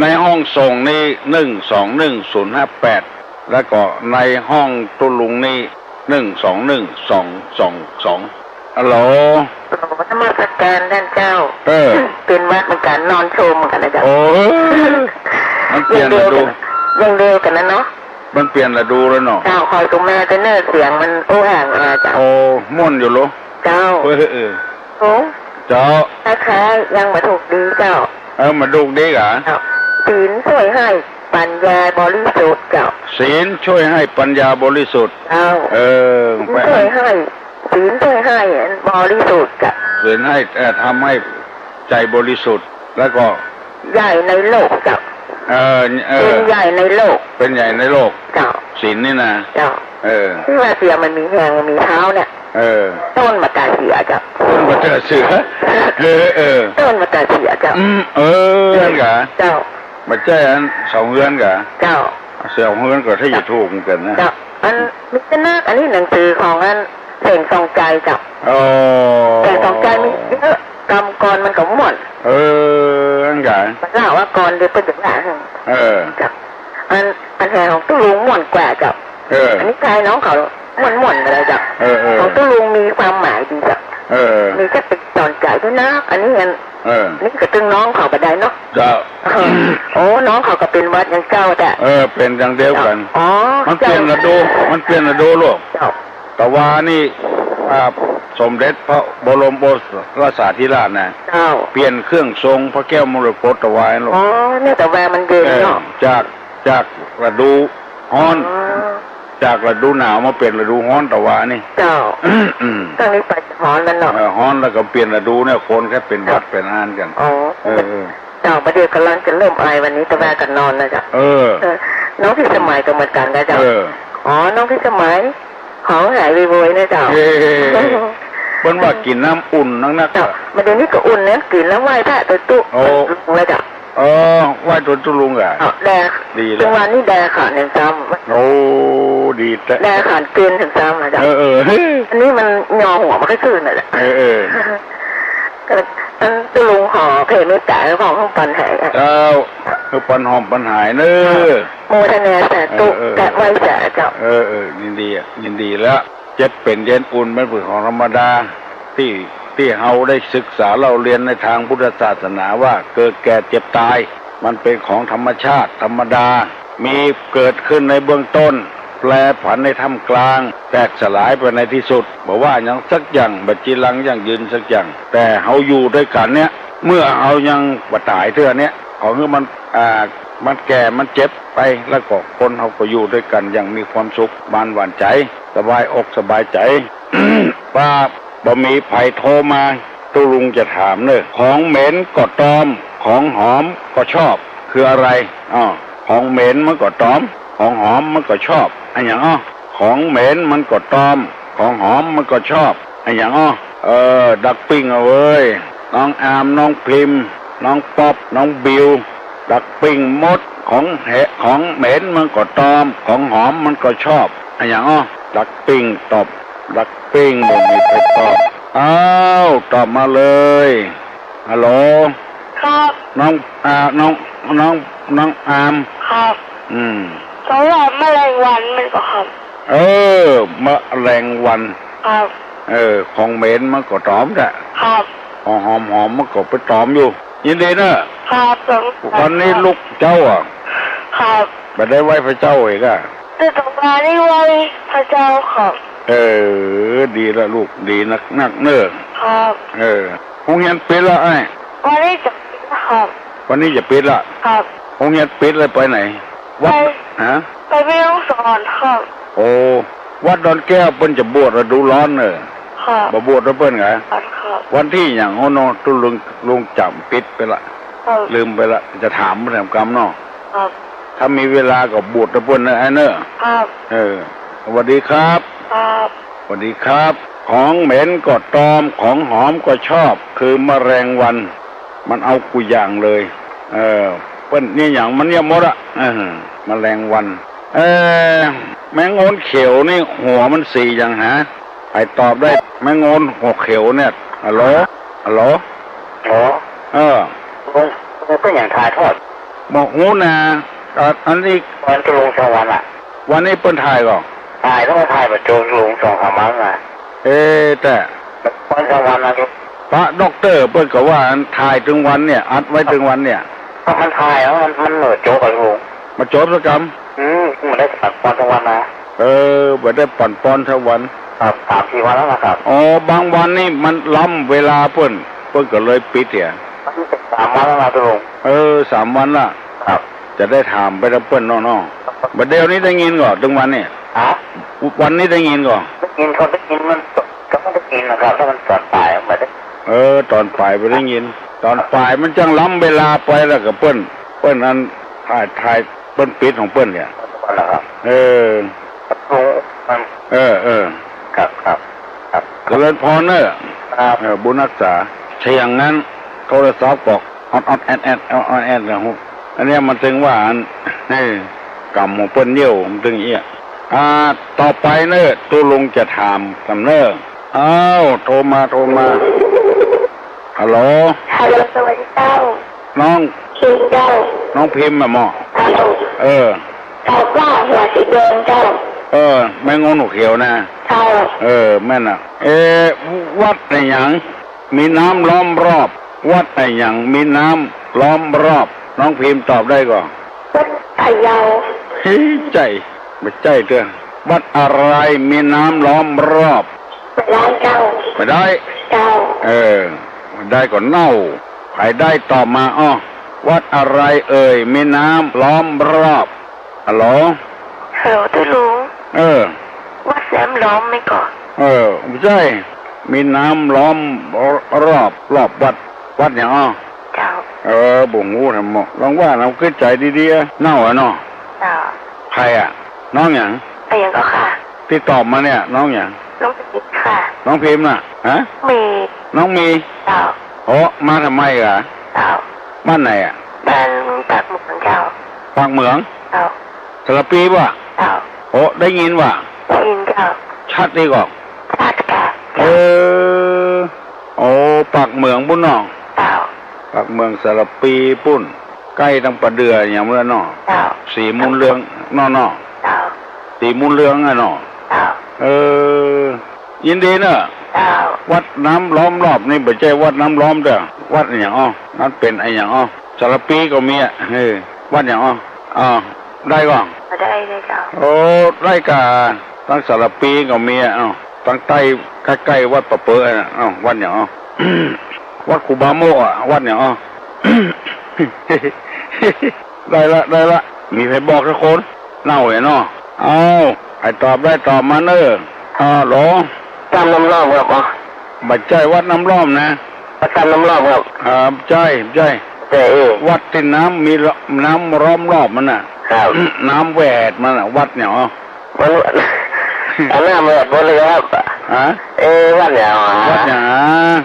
ในห้องส่งนี่ หนึ่งสองหนึ่งศูนย์ห้าแปด แล้วก็ในห้องตุ๊ลุงนี่ หนึ่งสองหนึ่งสองสองสอง ฮัลโหล ฮัลโหล นมัสการต้านเจ้า เออ เป๋นหวัดเหมือนกั๋น นอนโชมเหมือนกั๋นนะเจ้า โอ้ มันเปลี่ยนฤดู อย่างเดียวกั๋น อย่างเดียวกั๋นนะเนาะ มันเปลี่ยนฤดูแล้วเนาะ เจ้า ขอสุแม่เต้อเน่อ เสียงมันอู้ห่างอาเจ้า โอ้ ม่วนอยู่เหรอ เจ้า เออ เออ โอ้ เจ้า คล้ายๆ ยังบ่ถูกดีเจ้า เออ บ่ถูกดีกะ เจ้า ศีลช่วยให้ปัญญาบริสุทธิ์เจ้า ศีลช่วยให้ปัญญาบริสุทธิ์ เจ้า เออ ศีลช่วยให้ ศีลช่วยให้บริสุทธิ์เจ้า ศีลให้ เอ่อ ทำให้ ใจ๋บริสุทธิ์ แล้วก็ ใหญ่ในโลกเจ้า เออ เออ เป๋นใหญ่ในโลก เป๋นใหญ่ในโลก เจ้า ศีลนี่นะ เจ้า เออ ตี้ว่าเสือมันมีแฮง มันมีเท้าเนี่ย เออ ต้นมะตาเสียเจ้า ต้นมะตาเสีย เออ เออ ต้นมะตาเสียเจ้า อืม เออ นั่นกะ เจ้า บ่ใจ้อันเสาเฮือนกะ เจ้า เสาเฮือนก็ถ้าจะถูกเหมือนกั๋นนะ เจ้า อันนี้นะ อันนี้หนังสือของอันเสงทองใจ๋เจ้า อ๋อ เสงทองใจ๋มีเยอะ กำกลอนมันก็ม่วน เออ อันกะ มันเล่าว่ากลอนเดียวเปิ้นจะว่า เออ เจ้า อัน อันแห่ของตุ๊ลุงม่วนกว่าเจ้า เออ อันนี้ทายน้องเขาม่วนๆ กั๋นเลยเจ้า เออ เออ ของตุ๊ลุงมีความหมายดีเจ้า เออ มีสติสอนใจ๋ด้วยนะ อันนี้อัน เออ นี่ก็ตึงน้องเขาบ่ได้เนาะ เจ้า เออ โอ้ น้องเขาก็เป๋นหวัดอย่างเจ้าแต๊ เออ เป๋นอย่างเดียวกั๋น อ๋อ มันเปลี่ยนฤดู เจ้า มันเปลี่ยนฤดูลูก เจ้า ตะวานี่ อ่า สมเด็จพระบรมโอรสาธิราชนะ เจ้า เปลี่ยนเครื่องทรงพระแก้วมรกตตะวาลูก อ๋อ เนี่ยตะวามันเย็นเนาะ เออ จาก จากฤดูฮ้อน อ๋อ จากฤดูหนาวมาเป๋นฤดูฮ้อนตะวานี่ เจ้า อืม ตั้งนี้ไปฮ้อนแล้วเนาะ เออ ฮ้อนแล้วก็เปลี่ยนฤดูเนี่ย คนแค่เป๋นหวัดเป๋นอันกั๋น อ๋อ เออ เออ เจ้า บ่าเดี่ยวก่อนลองจะเริ่มไอวันนี้ ตะวาก่อนนอนนะเจ้า เออ เออ น้องพิสมัยก็เหมือนกั๋นนะเจ้า เออ อ๋อ น้องพิสมัย ขอหายไวๆ นะเจ้า เออ เปิ้นว่ากิ๋นน้ำอุ่นนักๆ เจ้า บ่าเดี่ยวนี้ก็อุ่นนะ กิ๋นแล้วไหว้พระตุ๊ตุ๊ โอ้ ตุ๊ลุงแล้วเจ้า เออ ไหว้ตุ๊ตุ๊ลุงกะ เจ้า แด่ ดีแล้ว ซึ่งวันนี้แด่ขอหนึ่งจำ โอ้ ดีแต๊ แด่ขอเกินถึงจำนะเจ้า เออ เออ อันนี้มันยอหัวมันก็ซื่นน่ะแหละ เออ เออ ก็อันตุ๊ลุงขอแผ่เมตต๋าให้พ่องพ่องปันหายอะ เจ้า คือปันพ่องปันหายเน้อ โมทนาสาธุ เออ เออ กะไหว้สาเจ้า เออ เออ ยินดีอะ ยินดีแล้ว เจ็บเป๋นเย็นอุ่นเป๋นเปื้อนของธรรมดา ตี้ ตี้เฮาได้ศึกษาเล่าเรียนในตางพุทธศาสนาว่าเกิดแก่เจ็บต๋าย มันเป๋นของธรรมชาติธรรมดา มีเกิดขึ้นในเบื้องต้น แปรผันในท่ามกลาง แตกสลายไปในตี้สุด บ่ว่าหยังสักอย่าง บ่จีรังยั่งยืนสักอย่าง แต่เฮาอยู่ตวยกั๋นเนี่ย เมื่อเฮายังบ่ต๋ายเตื้อเนี่ย ขอหื้อมัน อ่า มันแก่มันเจ็บไป แล้วก็คนเฮาก็อยู่ตวยกั๋นอย่างมีความสุข บานหวานใจ๋ สบายอกสบายใจ๋ ว่าบ่มีใผโทรมา ตุ๊ลุงจะถามเน้อ ของเหม็นก็ตอม ของหอมก็ชอบ คืออะไร อ้อ ของเหม็นมันก็ตอม ของหอมมันก็ชอบ อะหยังอ้อ ของเหม็นมันก็ตอม ของหอมมันก็ชอบ อะหยังอ้อ เออ ดักปิ้งเอาเว้ย น้องอาร์ม น้องพิมพ์ น้องป๊อป น้องบิว ดักปิ้งหมด ของแห- ของเหม็นมันก็ตอม ของหอมมันก็ชอบ อะหยังอ้อ ดักปิ้งตอบ ดักปิ้ง บ่มีใผตอบ อ้าว ตอบมาเลย ฮัลโหล ครับ น้อง อ่า น้อง น้อง น้องอาร์ม ครับ อืม เขาว่าแมลงวันมันก็ครับ เออ แมลงวัน ครับ เออ ของเหม็นมันก็ตอมแหละ ครับ ของหอมๆ มันก็ไปตอมอยู่ ยินดีเนอะ ครับ ผม วันนี้ลูกเจ้าอะ ครับ บ่ได้ไหว้พระเจ้าอีกอะ แต่ตอนนี้ไหว้พระเจ้าครับ เออ ดีละลูก ดีนักๆ เนอะ ครับ เออ โฮงเฮียนปิดละไอ้ วันนี้จะปิดครับ วันนี้จะปิดละ ครับ โฮงเฮียนปิดเลยไปไหน วัด ไป ฮะ ไปแม่ฮ่องสอนครับ โอ้ วัดดอนแก้วเปิ้นจะบวชฤดูร้อนเนอะ ครับ บ่บวชตวยเปิ้นไง ครับ วันตี้หยังอ้อเนาะ ตุ๊ลุง ลุงจ๋ำปิดไปละ ครับ ลืมไปละ จะถามเปิ้นแถมกำเนาะ ครับ ถ้ามีเวลาก็บวชตวยเปิ้นเนอะไอ้เนอะ ครับ เออ สวัสดีครับ ครับ สวัสดีครับ ของเหม็นก็ตอม ของหอมก็ชอบ คือแมลงวัน มันเอากู้อย่างเลย เออ เปิ้นเนี่ยหยังมันเนี่ยหมดอะ เออ แมลงวัน เออ แมงโอนเขียวนี่หัวมันสีหยังหา ใผตอบได้ แมงโอนหัวเขียวเนี่ย ฮัลโหล ฮัลโหล อ๋อ เออ ลุง ลุงเปิ้นหยังถ่ายทอด บ่ฮู้นา อ่ะ อันนี้ วันตุ๊ลุงสองวันอะ วันนี้เปิ้นถ่ายก่อ ถ่าย แล้วก็ถ่ายบ่จบลุงสองสามวันอะ เอ๊ะ แต่ วันสองวันนะ พระด็อกเตอร์เปิ้นก็ว่าอันถ่ายตึงวันเนี่ย อัดไว้ตึงวันเนี่ย ก็มันถ่ายแล้วมัน มันบ่จบอะลุง บ่จบสักกำ อืม มันได้ตัดวันสองวันนะ เออ บ่ได้ปันปอนสักวัน ครับ สามสี่วันแล้วนะครับ อ๋อ บางวันนี่มันล้ำเวลาเปิ้น เปิ้นก็เลยปิดเหีย มันสามวันแล้วนะลุง เออ สามวันละ ครับ จะได้ถามไปตวยเปิ้นเนาะ เนาะ บ่าเดี่ยวนี้ได้ยินก่อ ตึงวันเนี่ย ฮะ วันนี้ได้ยินก่อ ได้ยิน ก็ได้ยิน มันก็ไม่ได้ยินนะครับ ถ้ามันตอนบ่ายมันไม่ได้ เออ ตอนบ่ายบ่ได้ยิน ตอนบ่ายมันจังล้ำเวลาไปแล้วก็เปิ้น เปิ้นอันถ่าย ถ่าย เปิ้นปิดของเปิ้นเนี่ย วันละครับ เออ ลุง มัน เออ เออ ครับ ครับ ครับ เจริญพรเนอะ ครับ เออ บุญรักษา ถ้าอย่างนั้น โทรศัพท์ก็ออดๆ แอดๆ ออดๆ แอดๆ นะฮู้ อันเนี้ยมันถึงว่าอัน เออ กำของเปิ้นเยี่ยว มันถึงเอี้ย อ่า ต่อไปเนอะ ตุ๊ลุงจะถามกำเนอะ อ้าว โทรมา โทรมา ฮัลโหล ฮัลโหล สวัสดีเจ้า น้อง พิมพ์เจ้า น้องพิมพ์อะหมอ เจ้า เออ ตอบว่าหัวสีแดงเจ้า เออ แมงโอนหัวเขียวนะ เจ้า เออ แม่นอะ เอ๊ะ วัดอะหยัง มีน้ำล้อมรอบ วัดอะหยัง มีน้ำล้อมรอบ น้องพิมพ์ตอบได้ก่อ วัดพะเยา เฮ้ย ใจ้ บ่ใจ้เตื้อ วัดอะไรมีน้ำล้อมรอบ บ่ได้เจ้า บ่ได้ เจ้า เออ บ่ได้ก็เน่า ใผได้ตอบมาอ้อ วัดอะไรเอ่ย มีน้ำล้อมรอบ ฮัลโหล ฮัลโหล ตุ๊ลุง เออ วัดน้ำล้อมไหมก่อ เออ บ่ใจ้ มีน้ำล้อมรอบ รอบวัด วัดหยังอ้อ เจ้า เออ บ่ฮู้แถมหมอ ลองว่านำกึ๊ดใจ๋ดีๆ เน่าอะเนาะ เจ้า ใผอะ น้องหยัง อะหยังก่อค่ะ ตี้ตอบมาเนี่ย น้องหยัง น้องพิมพ์ค่ะ น้องพิมพ์น่ะ ฮะ มี น้องมี เจ้า โอ้ มาทำไมอะ เจ้า บ้านไหนอะ บ้านปากเหมืองเจ้า ปากเหมือง เจ้า สารภีปะ เจ้า โอ้ ได้ยินปะ ได้ยินเจ้า ชัดดีก่อ ชัดค่ะ เออ โอ้ ปากเหมืองปุ้นเนาะ เจ้า ปากเหมืองสารภีปุ้น ใก้ตังป่าเดื่อหยังปุ้นเนาะ เจ้า สีมูลเรืองเนาะ เนาะ เจ้า สีมูลเรืองอะเนาะ เจ้า เออ ยินดีเนอะ เจ้า วัดน้ำล้อมรอบนี่บ่ใจ้วัดน้ำล้อมเตื้อ วัดอะหยังอ้อ มันเป๋นอะหยังอ้อ สารภีก็มีอะ เออ วัดหยังอ้อ อ้าว ได้ก่อ ได้เลยเจ้า โอ้ ได้ก่า ตังสารภีก็มีอะ อ้าว ตังใต้ใก้ๆ วัดป่าเป๋ออะ อ้าว วัดหยังอ้อ วัดครูบาโมกข์อะ วัดหยังอ้อ ได้ละ ได้ละ มีใผบอกสักคน เน่าแหละเนาะ อ้าว ใผตอบได้ตอบมาเน่อ อ้าว ฮัลโหล วัดน้ำล้อมครับ บ่ใจ้วัดน้ำล้อมนะ วัดน้ำล้อมครับ อ่า ใจ้ ใจ้ ใจ้ เออ วัดตี้น้ำมี น้ำล้อมรอบมันน่ะ ครับ น้ำแหวดมันน่ะ วัดหยังอ้อ มัน อันนั้นมันวัดบนเลยครับ ฮะ เอ๊ะ วัดหยังวะ วัดหยัง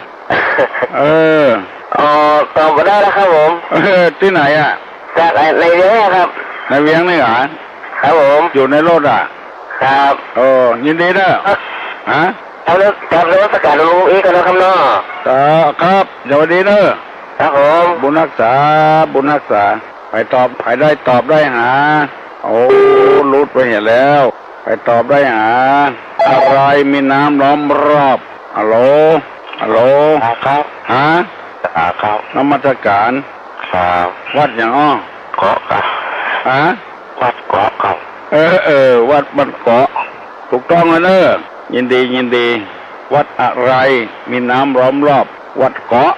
เออ อ๋อ ตอบบ่ได้แล้วครับผม เออ ตี้ไหนอะ จากไอ้ในเวียงครับ ในเวียงนี่เหรอ ครับผม อยู่ในรถอะ ครับ เออ ยินดีเนอะ ครับ ฮะ ครับ กราบนมัสการหลวงปู่อีกแล้วครับเนาะ ครับ ครับ สวัสดีเนอะ ครับผม บุญฮักษา บุญฮักษา ใผตอบ ใผได้ตอบได้หา โอ้ หลุดไปเหียแล้ว ใผตอบได้หา อะไรมีน้ำล้อมรอบ ฮัลโหล ฮัลโหล ครับ ฮะ ครับ นมัสการ ครับ วัดหยังอ้อ เกาะครับ ฮะ วัดเกาะครับ เออ เออ วัดบ้านเกาะ ถูกต้องแล้วเนอะ ยินดี ยินดี วัดอะไรมีน้ำล้อมรอบ วัดเกาะ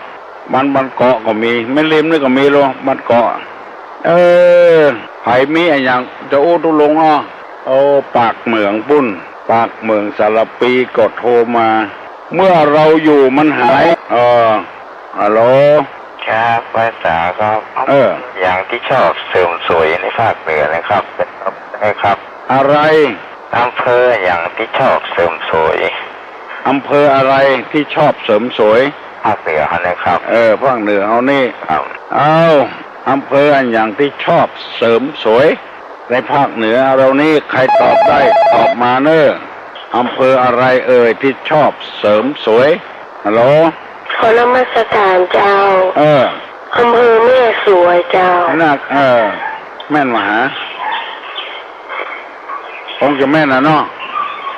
บ้าน บ้านเกาะก็มี แม่ริมนี่ก็มีโล บ้านเกาะ เออ ใผมีอะหยังจะอู้ตุ๊ลุงอ้อ โอ้ ปากเหมืองปุ้น ปากเหมืองสารภีก็โทรมา เมื่อเราอยู่มันหาย เออ ฮัลโหล ครับ ไหว้สาครับ เออ อย่างตี้ชอบเสริมสวยในภาคเหนือนะครับ นะครับ อะไร อำเภออย่างตี้ชอบเสริมสวย อำเภออะไรตี้ชอบเสริมสวย ภาคเหนือเฮานะครับ เออ ภาคเหนือเฮานี่ ครับ เอ้า อำเภออะหยังตี้ชอบเสริมสวย ในภาคเหนือเฮานี่ ใผตอบได้ตอบมาเนอะ อำเภออะไรเอ่ยตี้ชอบเสริมสวย ฮัลโหล ขอนมัสการเจ้า เออ อำเภอแม่สวยเจ้า นัก เออ แม่นมหา คงจะแม่นน่ะเนาะ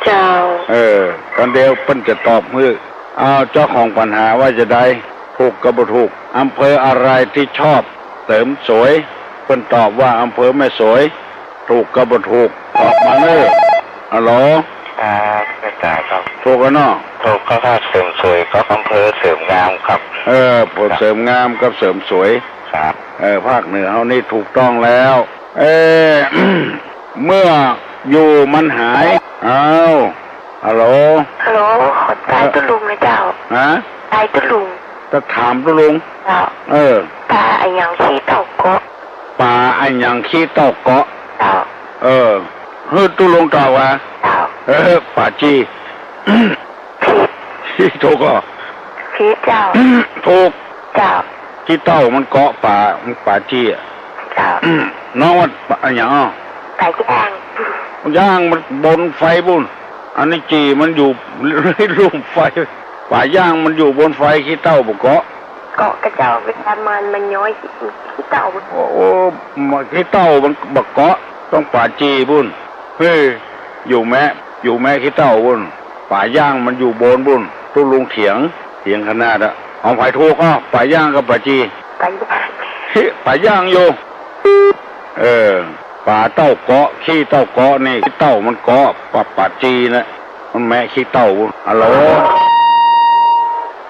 เจ้า เออ ต๋อนเดียวเปิ้นจะตอบหื้อ เอาเจ้าของปัญหาว่าจะใด ถูกกับบ่ถูก อำเภออะไรตี้ชอบเสริมสวย เปิ้นตอบว่าอำเภอแม่สวย ถูกกับบ่ถูก ตอบมาเนอะ ฮัลโหล ครับ อาจ๋ารย์ครับ ถูกแล้วเนาะ ถูกครับ เสริมสวยครับ อำเภอเสริมงามครับ เออ อำเภอเสริมงามกับเสริมสวย ครับ เออ ภาคเหนือเฮานี่ถูกต้องแล้ว เออ เมื่ออยู่มันหาย อ้าว ฮัลโหล ฮัลโหล ขอตายตุ๊ลุงนะเจ้า ฮะ ตายตุ๊ลุง จะถามตุ๊ลุง เจ้า เออ ป๋าอะหยังขี้เต้าเกาะ ป๋าอะหยังขี้เต้าเกาะ เจ้า เออ หื้อตุ๊ลุงตอบว่า เจ้า เออ ป๋าจี้ ผิด ถูกก่อ ผิดเจ้า ถูก เจ้า ขี้เต้ามันเกาะป๋า ป๋าจี้อะ เจ้า น้องว่าอะหยังอ้อ ป๋าย่าง ย่างมันบนไฟปุ้น อันนี้จี้มันอยู่ลุ่มไฟ ป๋าย่างมันอยู่บนไฟ ขี้เต้าบ่เกาะ เกาะกะเจ้า เวลามัน มันย้อยขี้เต้า โอ้ โอ้ มาขี้เต้ามันบ่เกาะ ต้องป๋าจี้ปุ้น เฮ้ย อยู่แมะ อยู่แมะขี้เต้าปุ้น ป๋าย่างมันอยู่บนปุ้น ตุ๊ลุงเถียง เถียงขนาดอะ ของใผถูกอ้อ ป๋าย่างกับป๋าจี้ ป๋าย่าง เฮ้ย ป๋าย่างอยู่ เออ ป๋าเต้าเกาะ ขี้เต้าเกาะนี่ ขี้เต้ามันเกาะ ป๋า ป๋าจี้นะ มันแมะขี้เต้า ฮัลโหล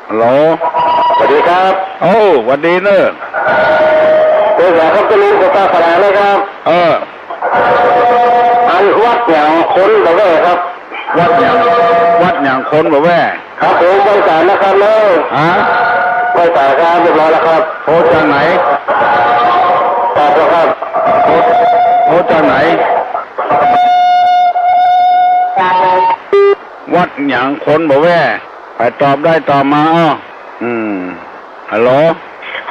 ฮัลโหล สวัสดีครับ โอ้ หวัดดีเนอะ เออ ครับ จะมีสตาร์ทอะไรครับ เออ อันวัดหยังคนบ่แว่ครับ วัดหยัง วัดหยังคนบ่แว่ ครับผม ไหว้สานะครับเนอะ ฮะ ไหว้สาครับ เรียบร้อยแล้วครับ โทรจากไหน ครับ ครับ โทร โทรจากไหน วัดหยังคนบ่แว่ ใผตอบได้ตอบมาอ้อ อืม ฮัลโหล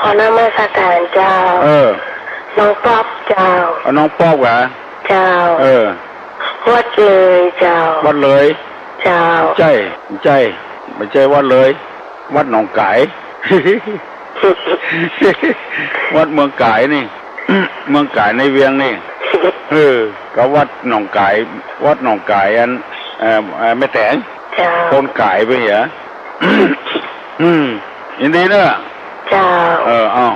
ขอนมัสการเจ้า เออ น้องป๊อบเจ้า เอาน้องป๊อบเหรอ เจ้า เออ วัดเลยเจ้า วัดเลย เจ้า ใจ้ ใจ้ บ่ใจ้วัดเลย วัดหนองก๋าย วัดเมืองก๋ายนี่ เมืองก๋ายในเวียงนี่ เออ ก็วัดหนองก๋าย วัดหนองก๋ายอัน เอ่อ เอ่อ แม่แต๋ง เจ้า คนก๋ายไปเหรอ อืม ยินดีเนอะ เจ้า เออ เอ้า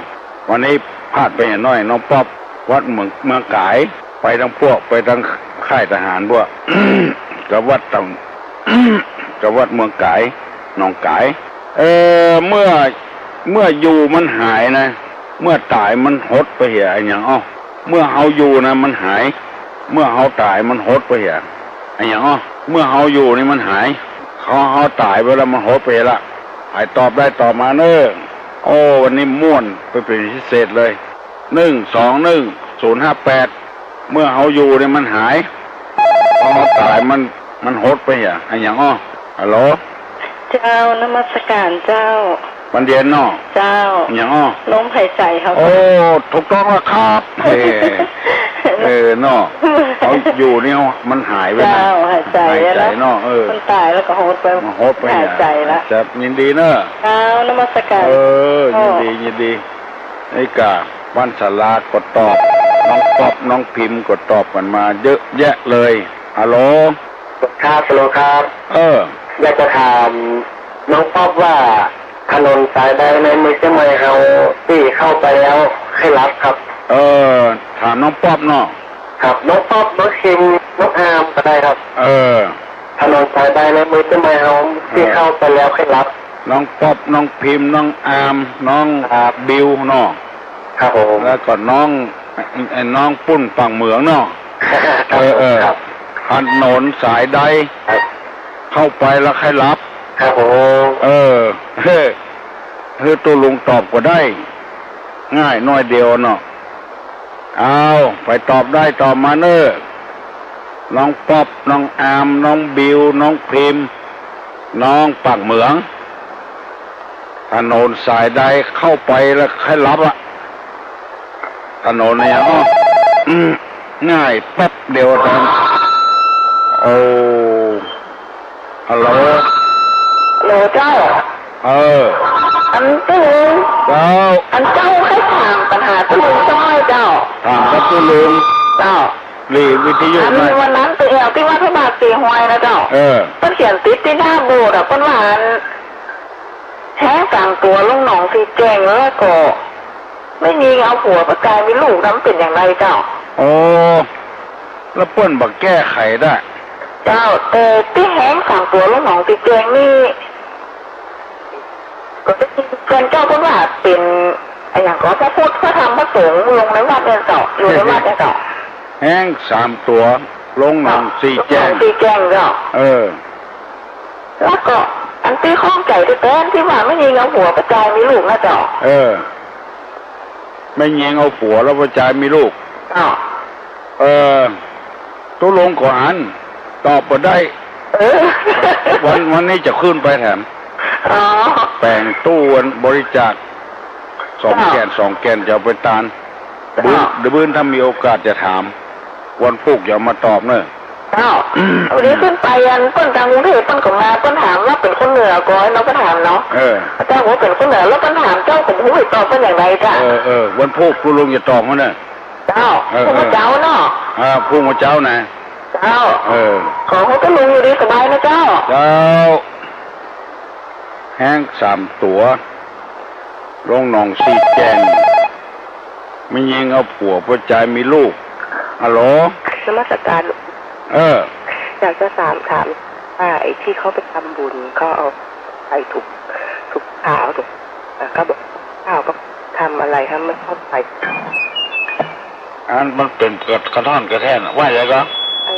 วันนี้พลาดไปหน่อย น้องป๊อบ วัดเมือง เมืองก๋าย ไปตังพวก ไปตังค่ายทหารพวก ก็วัดตัง ก็วัดเมืองก๋าย หนองก๋าย เออ เมื่อ เมื่ออยู่มันหายนะ เมื่อต๋ายมันหดไปเหีย อะหยังอ้อ เมื่อเฮาอยู่นะมันหาย เมื่อเฮาต๋ายมันหดไปเหีย อะหยังอ้อ เมื่อเฮาอยู่นี่มันหาย เฮา เฮาต๋ายไปแล้วมันหดไปละ ใผตอบได้ตอบมาเนอะ โอ้ วันนี้ม่วนไปเป๋นพิเศษเลย หนึ่งสองหนึ่งศูนย์ห้าแปด เมื่อเฮาอยู่นี่มันหาย ต อ้อ ต๋าย มัน มันหดไปอะ อะหยังอ้อ ฮัลโหล เจ้า นมัสการเจ้า มันเย็นเนาะ เจ้า อะหยังอ้อ ลมหายใจ๋เฮา โอ้ ถูกต้องแล้วครับ เออ เออ เนาะ เอาอยู่นี่มันหายไปนะ เจ้า หายใจ๋ หายใจ๋ แล้ว เนาะ เออ คนต๋ายแล้วก็หดไป มันหดไป หายใจ๋ละ จะยินดีเนาะ เจ้า นมัสการ เออ อ้อ ยินดี ยินดี ไอ้กา บ้านสาราก็ตอบ น้องป๊อป น้องพิมพ์ก็ตอบกั๋นมาเยอะแยะเลย ฮัลโหล ครับ ฮัลโหลครับ เออ อยากจะถามน้องป๊อปว่า ถนนสายใดในเมืองเจียงใหม่เฮาตี้เข้าไปแล้วค่อยหลับครับ เออ ถามน้องป๊อปเนาะ ครับ น้องป๊อป น้องพิมพ์ น้องอาร์มก็ได้ครับ เออ ถนนสายใดในเมืองเจียงใหม่เฮาตี้เข้าไปแล้วค่อยหลับ น้องป๊อป น้องพิมพ์ น้องอาร์ม น้อง ครับ บิวเนาะ ครับผม แล้วก็น้อง ไอ้ ไอ้น้องปุ้นปากเหมืองเนาะ ครับ เออ เออ ครับ ถนนสายใด ครับ เข้าไปแล้วค่อยหลับ ครับผม เออ เฮ้ เฮ้ ตุ๊ลุงตอบก็ได้ ง่ายน้อยเดียวเนาะ เอา ไปตอบได้ตอบมาเน่อ น้องป๊อป น้องอาร์ม น้องบิว น้องพิมพ์ น้องปากเหมือง ถนนสายใดเข้าไปแล้วค่อยหลับอะ ถนนเนี่ย อ๋อ อืม ง่ายแป๊บเดียวเท่านั้น โอ้ ฮัลโหล ฮัลโหลเจ้า เออ อันตุ๊ลุง เจ้า อันเจ้าใค่ถามปัญหาตุ๊ลุงสักหน่อยเจ้า ถามกับตุ๊ลุง เจ้า หลีวิทยุ อัน นะ วันนั้นไปแอ่วตี้วัดพระบาทสีหวยนะเจ้า เออ เปิ้นเขียนติดตี้หน้าโบสถ์อะ เปิ้นว่าอัน แฮ้งสามตั๋วลงหนองสี่แจ้ง แล้วก็แม่ญิงเอาผัวป้อจายมีลูกนั้นเป๋นอย่างไรเจ้า โอ้ แล้วเปิ้นบ่แก้ไขได้ เจ้า แต่ตี้แฮ้งสามตั๋วลงหนองสี่แจ้งนี่ ก็ได้ยินเจ้าเปิ้นว่าเป๋นอะหยังก็พระพุทธ พระธรรม พระสงฆ์ลงในวัดเนี่ยเจ้า อยู่ในวัดเนี่ยเจ้า แฮ้งสามตั๋วลงหนองสี่แจ้ง ลงหนองสี่แจ้งเจ้า เออ แล้วก็อันตี้ข้องใจ๋แต๊ๆ ตี้ว่าแม่ญิงเอาผัวป้อจายมีลูกนะเจ้า เออ แม่ญิงเอาผัวแล้วป้อจายมีลูก เจ้า เออ ตุ๊ลุงก็อั้น ตอบบ่ได้ เออ วัน วันนี้จะขึ้นไปแถม อ๋อ แป๋งตู้บริจาค สอง เจ้า แก่น สอง แก่นจะเอาไปตาน เจ้า เดี๋ยวมื้อ เดี๋ยวมื้อถ้ามีโอกาสจะถาม วันพูกจะเอามาตอบเน่อ เจ้า วันนี้ขึ้นไปอันเปิ้นตางกรุงเทพฯ เปิ้นก็มา เปิ้นถามว่าเป๋นคนเหนือก่อ เฮาก็ถามเนาะ เออ เจ้าว่าเป๋นคนเหนือ แล้วเปิ้นถามเจ้าก็บ่ฮู้จะตอบเปิ้นอย่างใดเจ้า เออ เออ วันพูกตุ๊ลุงจะตอบมันเน่อ เจ้า เออ พูกเมื่อเจ๊าเนาะ เออ พูกเมื่อเจ๊านะ เจ้า เออ ขอหื้อตุ๊ลุงอยู่ดีสบายนะเจ้า เจ้า แฮ้งสามตั๋ว ลงหนองสี่แจ้ง แม่ญิงเอาผัวป้อจายมีลูก ฮัลโหล นมัสการ เออ อยากจะถาม ถามว่าไอ้ตี้เขาไปทำบุญ เขาเอาใส่ถุง ถุงขาว ถุง อ่ะ เขาบอก ข้าวก็ทำอะไรฮะ ไม่เข้าใจ อันมันเป๋นกระ กระท่อนกระแท่นอะ ว่าอย่างไรก็ ไอ้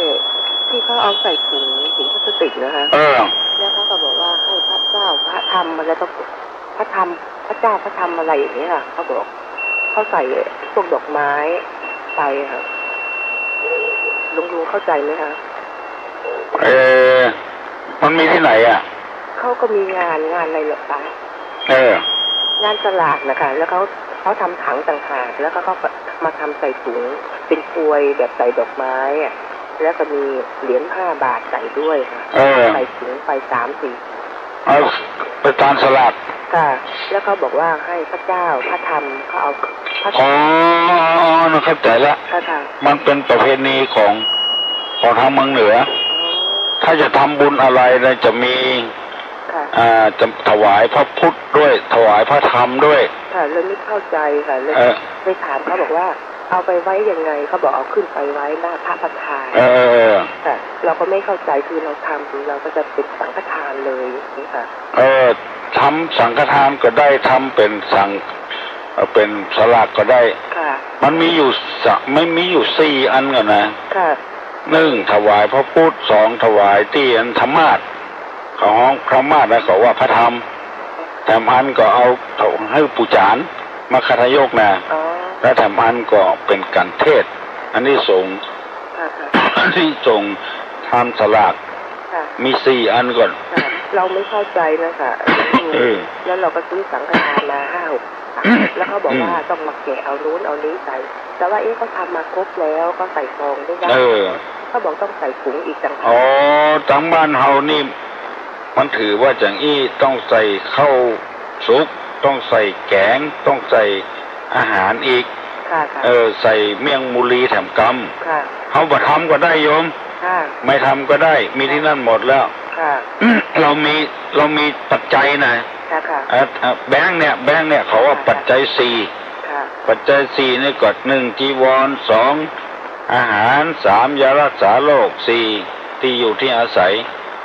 ตี้เขาเอาใส่ถุง ถุงพลาสติกนะคะ เออ แล้วเขาก็บอกว่าให้พระเจ้า พระธรรม อะไรก็ พระธรรม พระเจ้า พระธรรม อะไรอย่างเงี้ยค่ะ เขาบอก เขาใส่พวกดอกไม้ไปค่ะ ลุง ลุงเข้าใจไหมคะ เออ มันมีตี้ไหนอะ เขาก็มีงาน งานอะไรเหรอคะ เออ งานสลากนะคะ แล้วเขา เขาทำถังต่างหาก แล้วก็เขาก็มาทำใส่ถุง เป็นกรวยแบบใส่ดอกไม้อะ แล้วก็มีเหรียญห้าบาทใส่ด้วยค่ะ เออ ใส่ถุงไปสามสี่ เอาไปตานสลาก ค่ะ แล้วเขาบอกว่าให้พระเจ้า พระธรรม เขาเอาพระ อ๋อ อ๋อ อ๋อ เข้าใจ๋ละ ค่ะ ค่ะ มันเป๋นประเพณีของ ของตางเมืองเหนือ อ๋อ ถ้าจะทำบุญอะไรนะ จะมี ค่ะ อ่า จะถวายพระพุทธด้วย ถวายพระธรรมด้วย ค่ะ เลยไม่เข้าใจค่ะ เลย เออ เลยถามเขาบอกว่า เอาไปไว้ยังไง เขาบอกเอาขึ้นไปไว้หน้าพระประธาน เออ ค่ะ เราก็ไม่เข้าใจ คือเราทำ เราก็จะเป็นสังฆทานเลยอย่างนี้ค่ะ เออ ทำสังฆทานก็ได้ ทำเป๋นสัง เอ่อ เป๋นสลากก็ได้ ค่ะ มันมีอยู่สะ มันมีอยู่สี่อันก่อนนะ ค่ะ หนึ่ง ถวายพระพุทธ สอง ถวายตี้อันธรรมาสน์ ของธรรมาสน์นะ เขาว่าพระธรรม แถมอันก็เอา เอาหื้อปู่จ๋าร มัคคทายกนะ อ๋อ แล้วแถมอันก็เป๋นก๋านเทศน์ อานิสงส์ ค่ะ ค่ะ อานิสงส์ ตามสลาก ค่ะ มีสี่อันก่อน ค่ะ เราไม่เข้าใจนะคะ เออ แล้วเราก็ซื้อสังฆทานมาห้าหก แล้วเขาบอกว่า อืม ต้องมาแกะเอานู้นเอานี้ใส่ แต่ว่า เอ๊ะ เขาทำมาครบแล้ว ก็ใส่ซองได้ เออ เขาบอกต้องใส่ถุงอีกต่างหาก อ๋อ ตางบ้านเฮานี่ มันถือว่าจ๋างอี้ ต้องใส่ข้าวสุก ต้องใส่แก๋ง ต้องใส่อาหารอีก ค่ะ ค่ะ เออ ใส่เมี่ยงมูลีแถมกำ ค่ะ เฮาบ่ทำก็ได้โยม ค่ะ ไม่ทำก็ได้ มีตี้นั่นหมดแล้ว ค่ะ เรามี เรามีปัจจัยนะ ค่ะ ค่ะ เอ่อ เอ่อ แบงก์เนี่ย แบงก์เนี่ย เขาว่า ค่ะ ปัจจัยสี่ ค่ะ ปัจจัยสี่นี่ก็ หนึ่ง จีวร สอง อาหาร สาม ยารักษาโรค สี่ ที่อยู่ที่อาศัย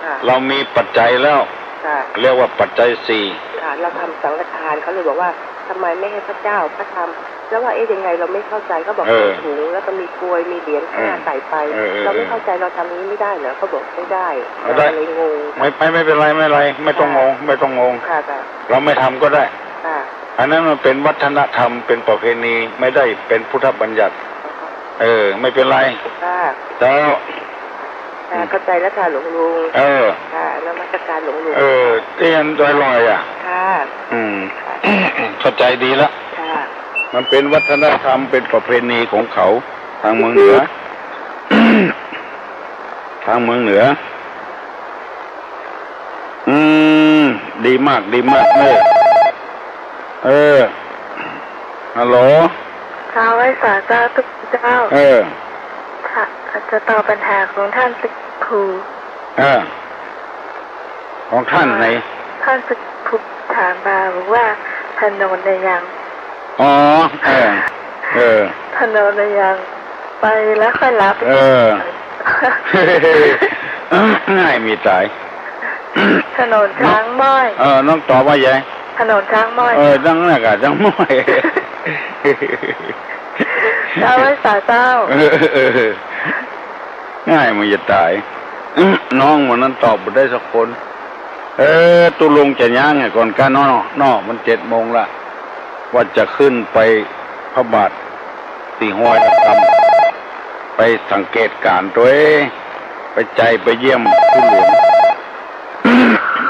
ค่ะ เรามีปัจจัยแล้ว ค่ะ เรียกว่าปัจจัยสี่ ค่ะ เราทำสังฆทาน เขาเลยบอกว่า ทำไมไม่ให้พระเจ้าพระธรรม แล้วว่า เอ๊ะ ยังไงเราไม่เข้าใจ เขาบอก เออ มีถุง แล้วก็มีกรวย มีเหรียญห้า เออ ใส่ไป เออ เออ เราไม่เข้าใจ เราทำอย่างนี้ไม่ได้เหรอ เขาบอกไม่ได้ เอาได้ เราเลยงง ไม่ ไม่ ไม่เป็นไร ไม่เป็นไร ไม่ต้องงง ค่ะ ไม่ต้องงง ค่ะ ค่ะ เราไม่ทำก็ได้ ค่ะ อันนั้นมันเป็นวัฒนธรรม เป็นประเพณี ไม่ได้เป็นพุทธบัญญัติ เออ ไม่เป็นไร ค่ะ เจ้า ค่ะ เข้าใจแล้วค่ะหลวงลุง เออ ค่ะ นมัสการหลวงลุง เออ เตี้ยนลอยๆ อ่ะ ค่ะ อืม ค่ะ เข้าใจดีละ ค่ะ มันเป็นวัฒนธรรม เป็นประเพณีของเขา ตางเมืองเหนือ ตางเมืองเหนือ อืม ดีมาก ดีมากเลย เออ ฮัลโหล เจ้า ไหว้สาเจ้าตุ๊กเจ้า เออ ค่ะ จะตอบปัญหาของต้านตึกครู เออ ของต้านไหน ต้านตึกครูถามมาบอกว่าถนนเนี่ยยัง อ๋อ เออ เออ ถนนเนี่ยยัง ไปแล้วค่อยหลับ เออ ง่ายมีต๋าย ถนนจ๊างม้อย เออ น้องตอบว่าไง ถนนจ๊างม้อย เออ จั้งนั้นกะ จ๊างม้อย เจ้า ไหว้สาเจ้า เออ เออ เออ ง่ายมันจะต๋าย น้องวันนั้นตอบบ่ได้สักคน เออ ตุ๊ลุงจะย้างไงก่อนก้าเนาะ เนาะ มันเจ็ดโมงละ ว่าจะขึ้นไปพระบาทตี้ห้วยละกำ ไปสังเกตการณ์ตวย ไปใจ๋ไปเยี่ยมผู้หลวง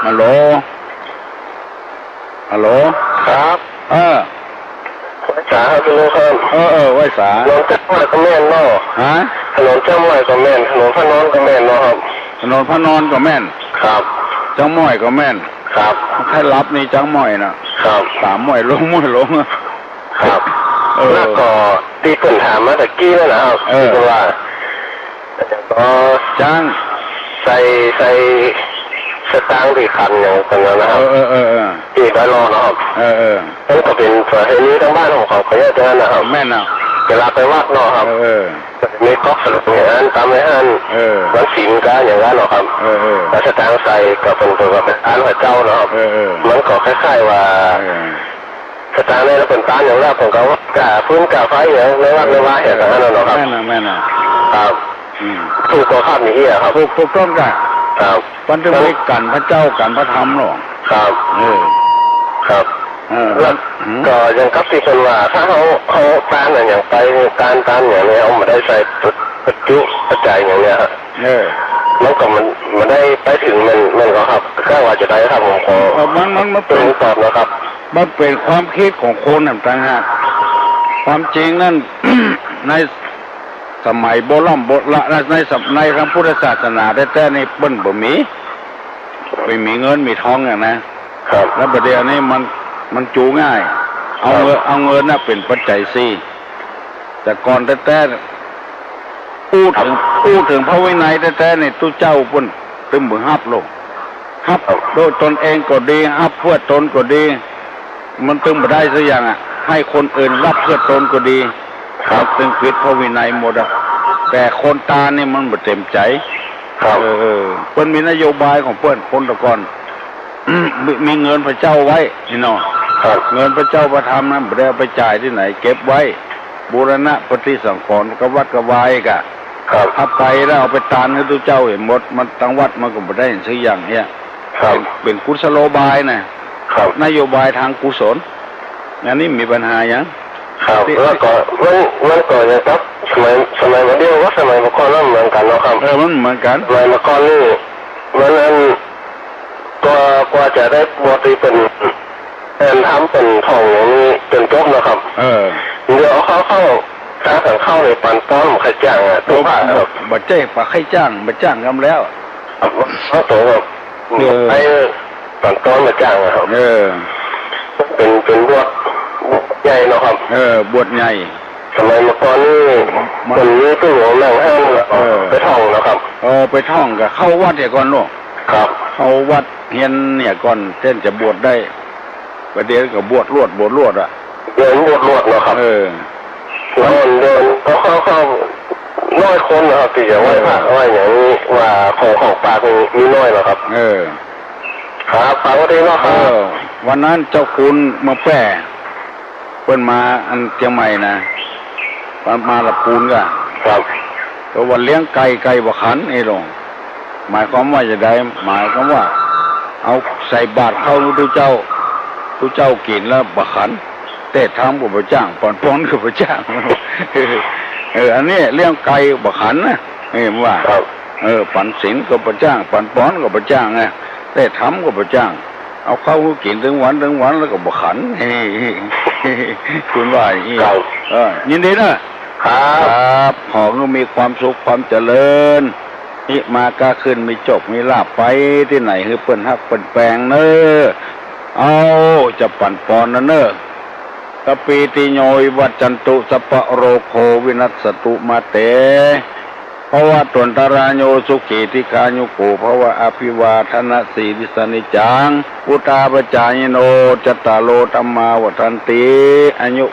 ฮัลโหล ฮัลโหล ครับ เออ ไหว้สาครับลุงครับ เออ เออ ไหว้สา ถนนจ๊างม้อยก็แม่นเนาะ ฮะ ถนนจ๊างม้อยก็แม่น ถนนพระนอนก็แม่นเนาะครับ ถนนพระนอนก็แม่น ครับ จ๊างม้อยก็แม่น ครับ ใค่หลับนี่จ๊างม้อยน่ะ ครับ ต๋ามม้อยหลง ม้อยหลง ครับ เออ แล้วก็ตี้เปิ้นถามมาตะกี้นั่นนะครับ เออ ตี้เปิ้นว่า เอ่อ จ๊าง ใส่ ใส่สตางค์ตี้ขันอย่างนั้นนะครับ เออ เออ เออ เออ ตี้ดอยหล่อนะครับ เออ เออ มันก็เป๋นประเพณีตางบ้านของเขาไปอย่างนั้นนะครับ แม่นนะ เวลาไปวัดเนาะครับ เออ เออ มีก๊อกสลากอย่างนั้น ต๋ามไว้หั้น เออ วันศีลก็อย่างนั้นเนาะครับ เออ เออ แล้วสตางค์ใส่ก็เป๋น เป๋น เป๋นตานพระเจ้าเนาะครับ เออ เออ มันก็คล้ายๆ ว่า เออ สตางค์ในละเปิ้นตานอย่างนั้น เปิ้นก็ว่าก้าฟืนก้าไฟอย่างในวัดในวาอย่างนั้นน่ะเนาะครับ แม่นน่ะ แม่นน่ะ ครับ อืม ถูกบ่ครับ นี่เอี้ยครับ ถูก ถูกต้องก้า ครับ มันจะมีก๋านพระเจ้าก๋านพระธรรมเนาะ ครับ เออ ครับ เออ แล้ว อืม ก็อย่างกับตี้เปิ้นว่า ถ้าเฮา เฮาตานอะหยังไป ตาน ตานอย่างนี้ เฮาบ่ได้ใส่ปัจจุปัจจัยอย่างเนี้ยครับ เออ มันก็มัน มันได้ไปเถิง มัน มันก็ครับ ก็ว่าจะได้ครับ ผมขอ เออ มัน มัน มันเป๋น ผมตอบนะครับ มันเป๋นความกึ๊ดของคนน่ะต่างหาก ความจริงนั้น ในสมัยโบร่ำโบราณ ในสม- ในพระพุทธศาสนาแต๊ๆ นี่เปิ้นบ่มี บ่มีเงินมีทองอย่างนั้น ครับ แล้วบ่าเดี่ยวนี้มัน มันจูง่าย เอาเงิน ครับ เอาเงินน่ะเป๋นปัจจัยสี่ แต่ก่อนแต๊ๆ อู้เถิง อู้เถิงพระวินัยแต๊ๆ นี่ ตุ๊เจ้าเปิ้นตึงบ่ฮับโลก ฮับ ครับ โดยตนเองก็ดี ฮับเปื้อตนก็ดี มันตึงบ่ได้สักอย่างอะ หื้อคนอื่นฮับเปื้อตนก็ดี ครับ มันตึงผิดพระวินัยหมดอะ แต่คนตานนี่มันบ่เต๋มใจ๋ ครับ เออ เออ เปิ้นมีนโยบายของเปิ้น คนแต่ก่อน มี มีเงินพระเจ้าไว้นี่เนาะ ครับ เงินพระเจ้าพระธรรมนั้นบ่ได้เอาไปจ่ายตี้ไหน เก็บไว้ บูรณะปฏิสังขรณ์กับวัดกับวาอีกอะ ครับ ถ้าไปแล้วเอาไปตานหื้อตุ๊เจ้าหื้อหมด มันตังวัดมันก็บ่ได้สักอย่างเนี่ย ครับ เป๋น เป๋นกุศโลบายน่ะ ครับ นโยบายตางกุศล อันนี้มีปัญหาหยัง ครับ แล้วก็มัน มันก็อย่างกับสมัย สมัยบ่าเดี่ยวกับสมัยบ่าก่อนมันเหมือนกั๋นเนาะครับ เออ มันเหมือนกั๋น สมัยบ่าก่อนนี่ มันอัน กว่า กว่าจะได้บวชตี้เป๋น แอ่นทำเป๋นถ่องอย่างนี้เป๋นจบเนาะครับ เออ เดี๋ยวเข้า เข้า ตาสังเข้าในปันปอนบ่ใค่จ้างอะ ตุ๊กผ้าครับ บ่ใจ้บ่ใค่จ้าง บ่จ้างกำแล้ว ครับ เข้าตัวครับ เออ ไอ้ปันปอนบ่จ้างอะครับ เออ เป๋น เป๋นบวช บวชใหญ่เนาะครับ เออ บวชใหญ่ สมัยบ่าก่อนนี่ มัน เป๋นมีตู้หลวงนั่งห้าง เออ ไปถ่องเนาะครับ เออ ไปถ่องก็เข้าวัดเหียก่อนเนาะ ครับ เข้าวัดเฮียนเหียก่อน เต้นจะบวชได้ บ่าเดี่ยวก็บวชรวด บวชรวดอะ เดี๋ยวบวชรวดเนาะครับ เออ แล้วเดี๋ยวก็เข้า เข้าน้อยคนนะครับ ตี้จะไหว้พระ เออ ไหว้อย่างนี้ ว่าของ ของฝากนี่มีน้อยเนาะครับ เออ ครับ ฝากไว้ตี้เนาะครับ เออ วันนั้นเจ้าคุณเมืองแป้ เปิ้นมาอันเจียงใหม่นะ มา มาละปูนก่ะ ครับ แต่ว่าเลี้ยงไก่ ไก่บ่ขัน ไอ้หลวง หมายความว่าจะใด หมายความว่า เอาใส่บาตรเข้าตุ๊เจ้า ตุ๊เจ้ากิ๋นแล้วบ่ขัน เตศน์ธรรมก็บ่จ้าง ปันปอนก็บ่จ้าง เออ อันนี้เลี้ยงไก่บ่ขันนะ เออ ว่า ครับ เออ ปันศีลก็บ่จ้าง ปันปอนก็บ่จ้างไง เตศน์ธรรมก็บ่จ้าง เอาเข้าหื้อกิ๋นตึงวันตึงวันแล้วก็บ่ขัน คุณว่าอย่างนี้ ครับ เออ ยินดีนะ ครับ ครับ ขอหื้อมีความสุขความเจริญ ฮิมาก้าขึ้น มีโจคมีลาภไปตี้ไหน หื้อเปิ้นฮักเปิ้นแปงเน่อ เอา จะปันปอนนะเน่อ สัพพีติโยวิวัชชันตุ สัพพะโรโควินัสสตุมาเต ภวะตวันตะราโย สุขีทีฆายุโกภะวะ อะภิวาทะนะสีลิสสะ นิจจัง วุฑฒาปะจายิโน จัตตาโร ธัมมา วัฑฒันติ อายุ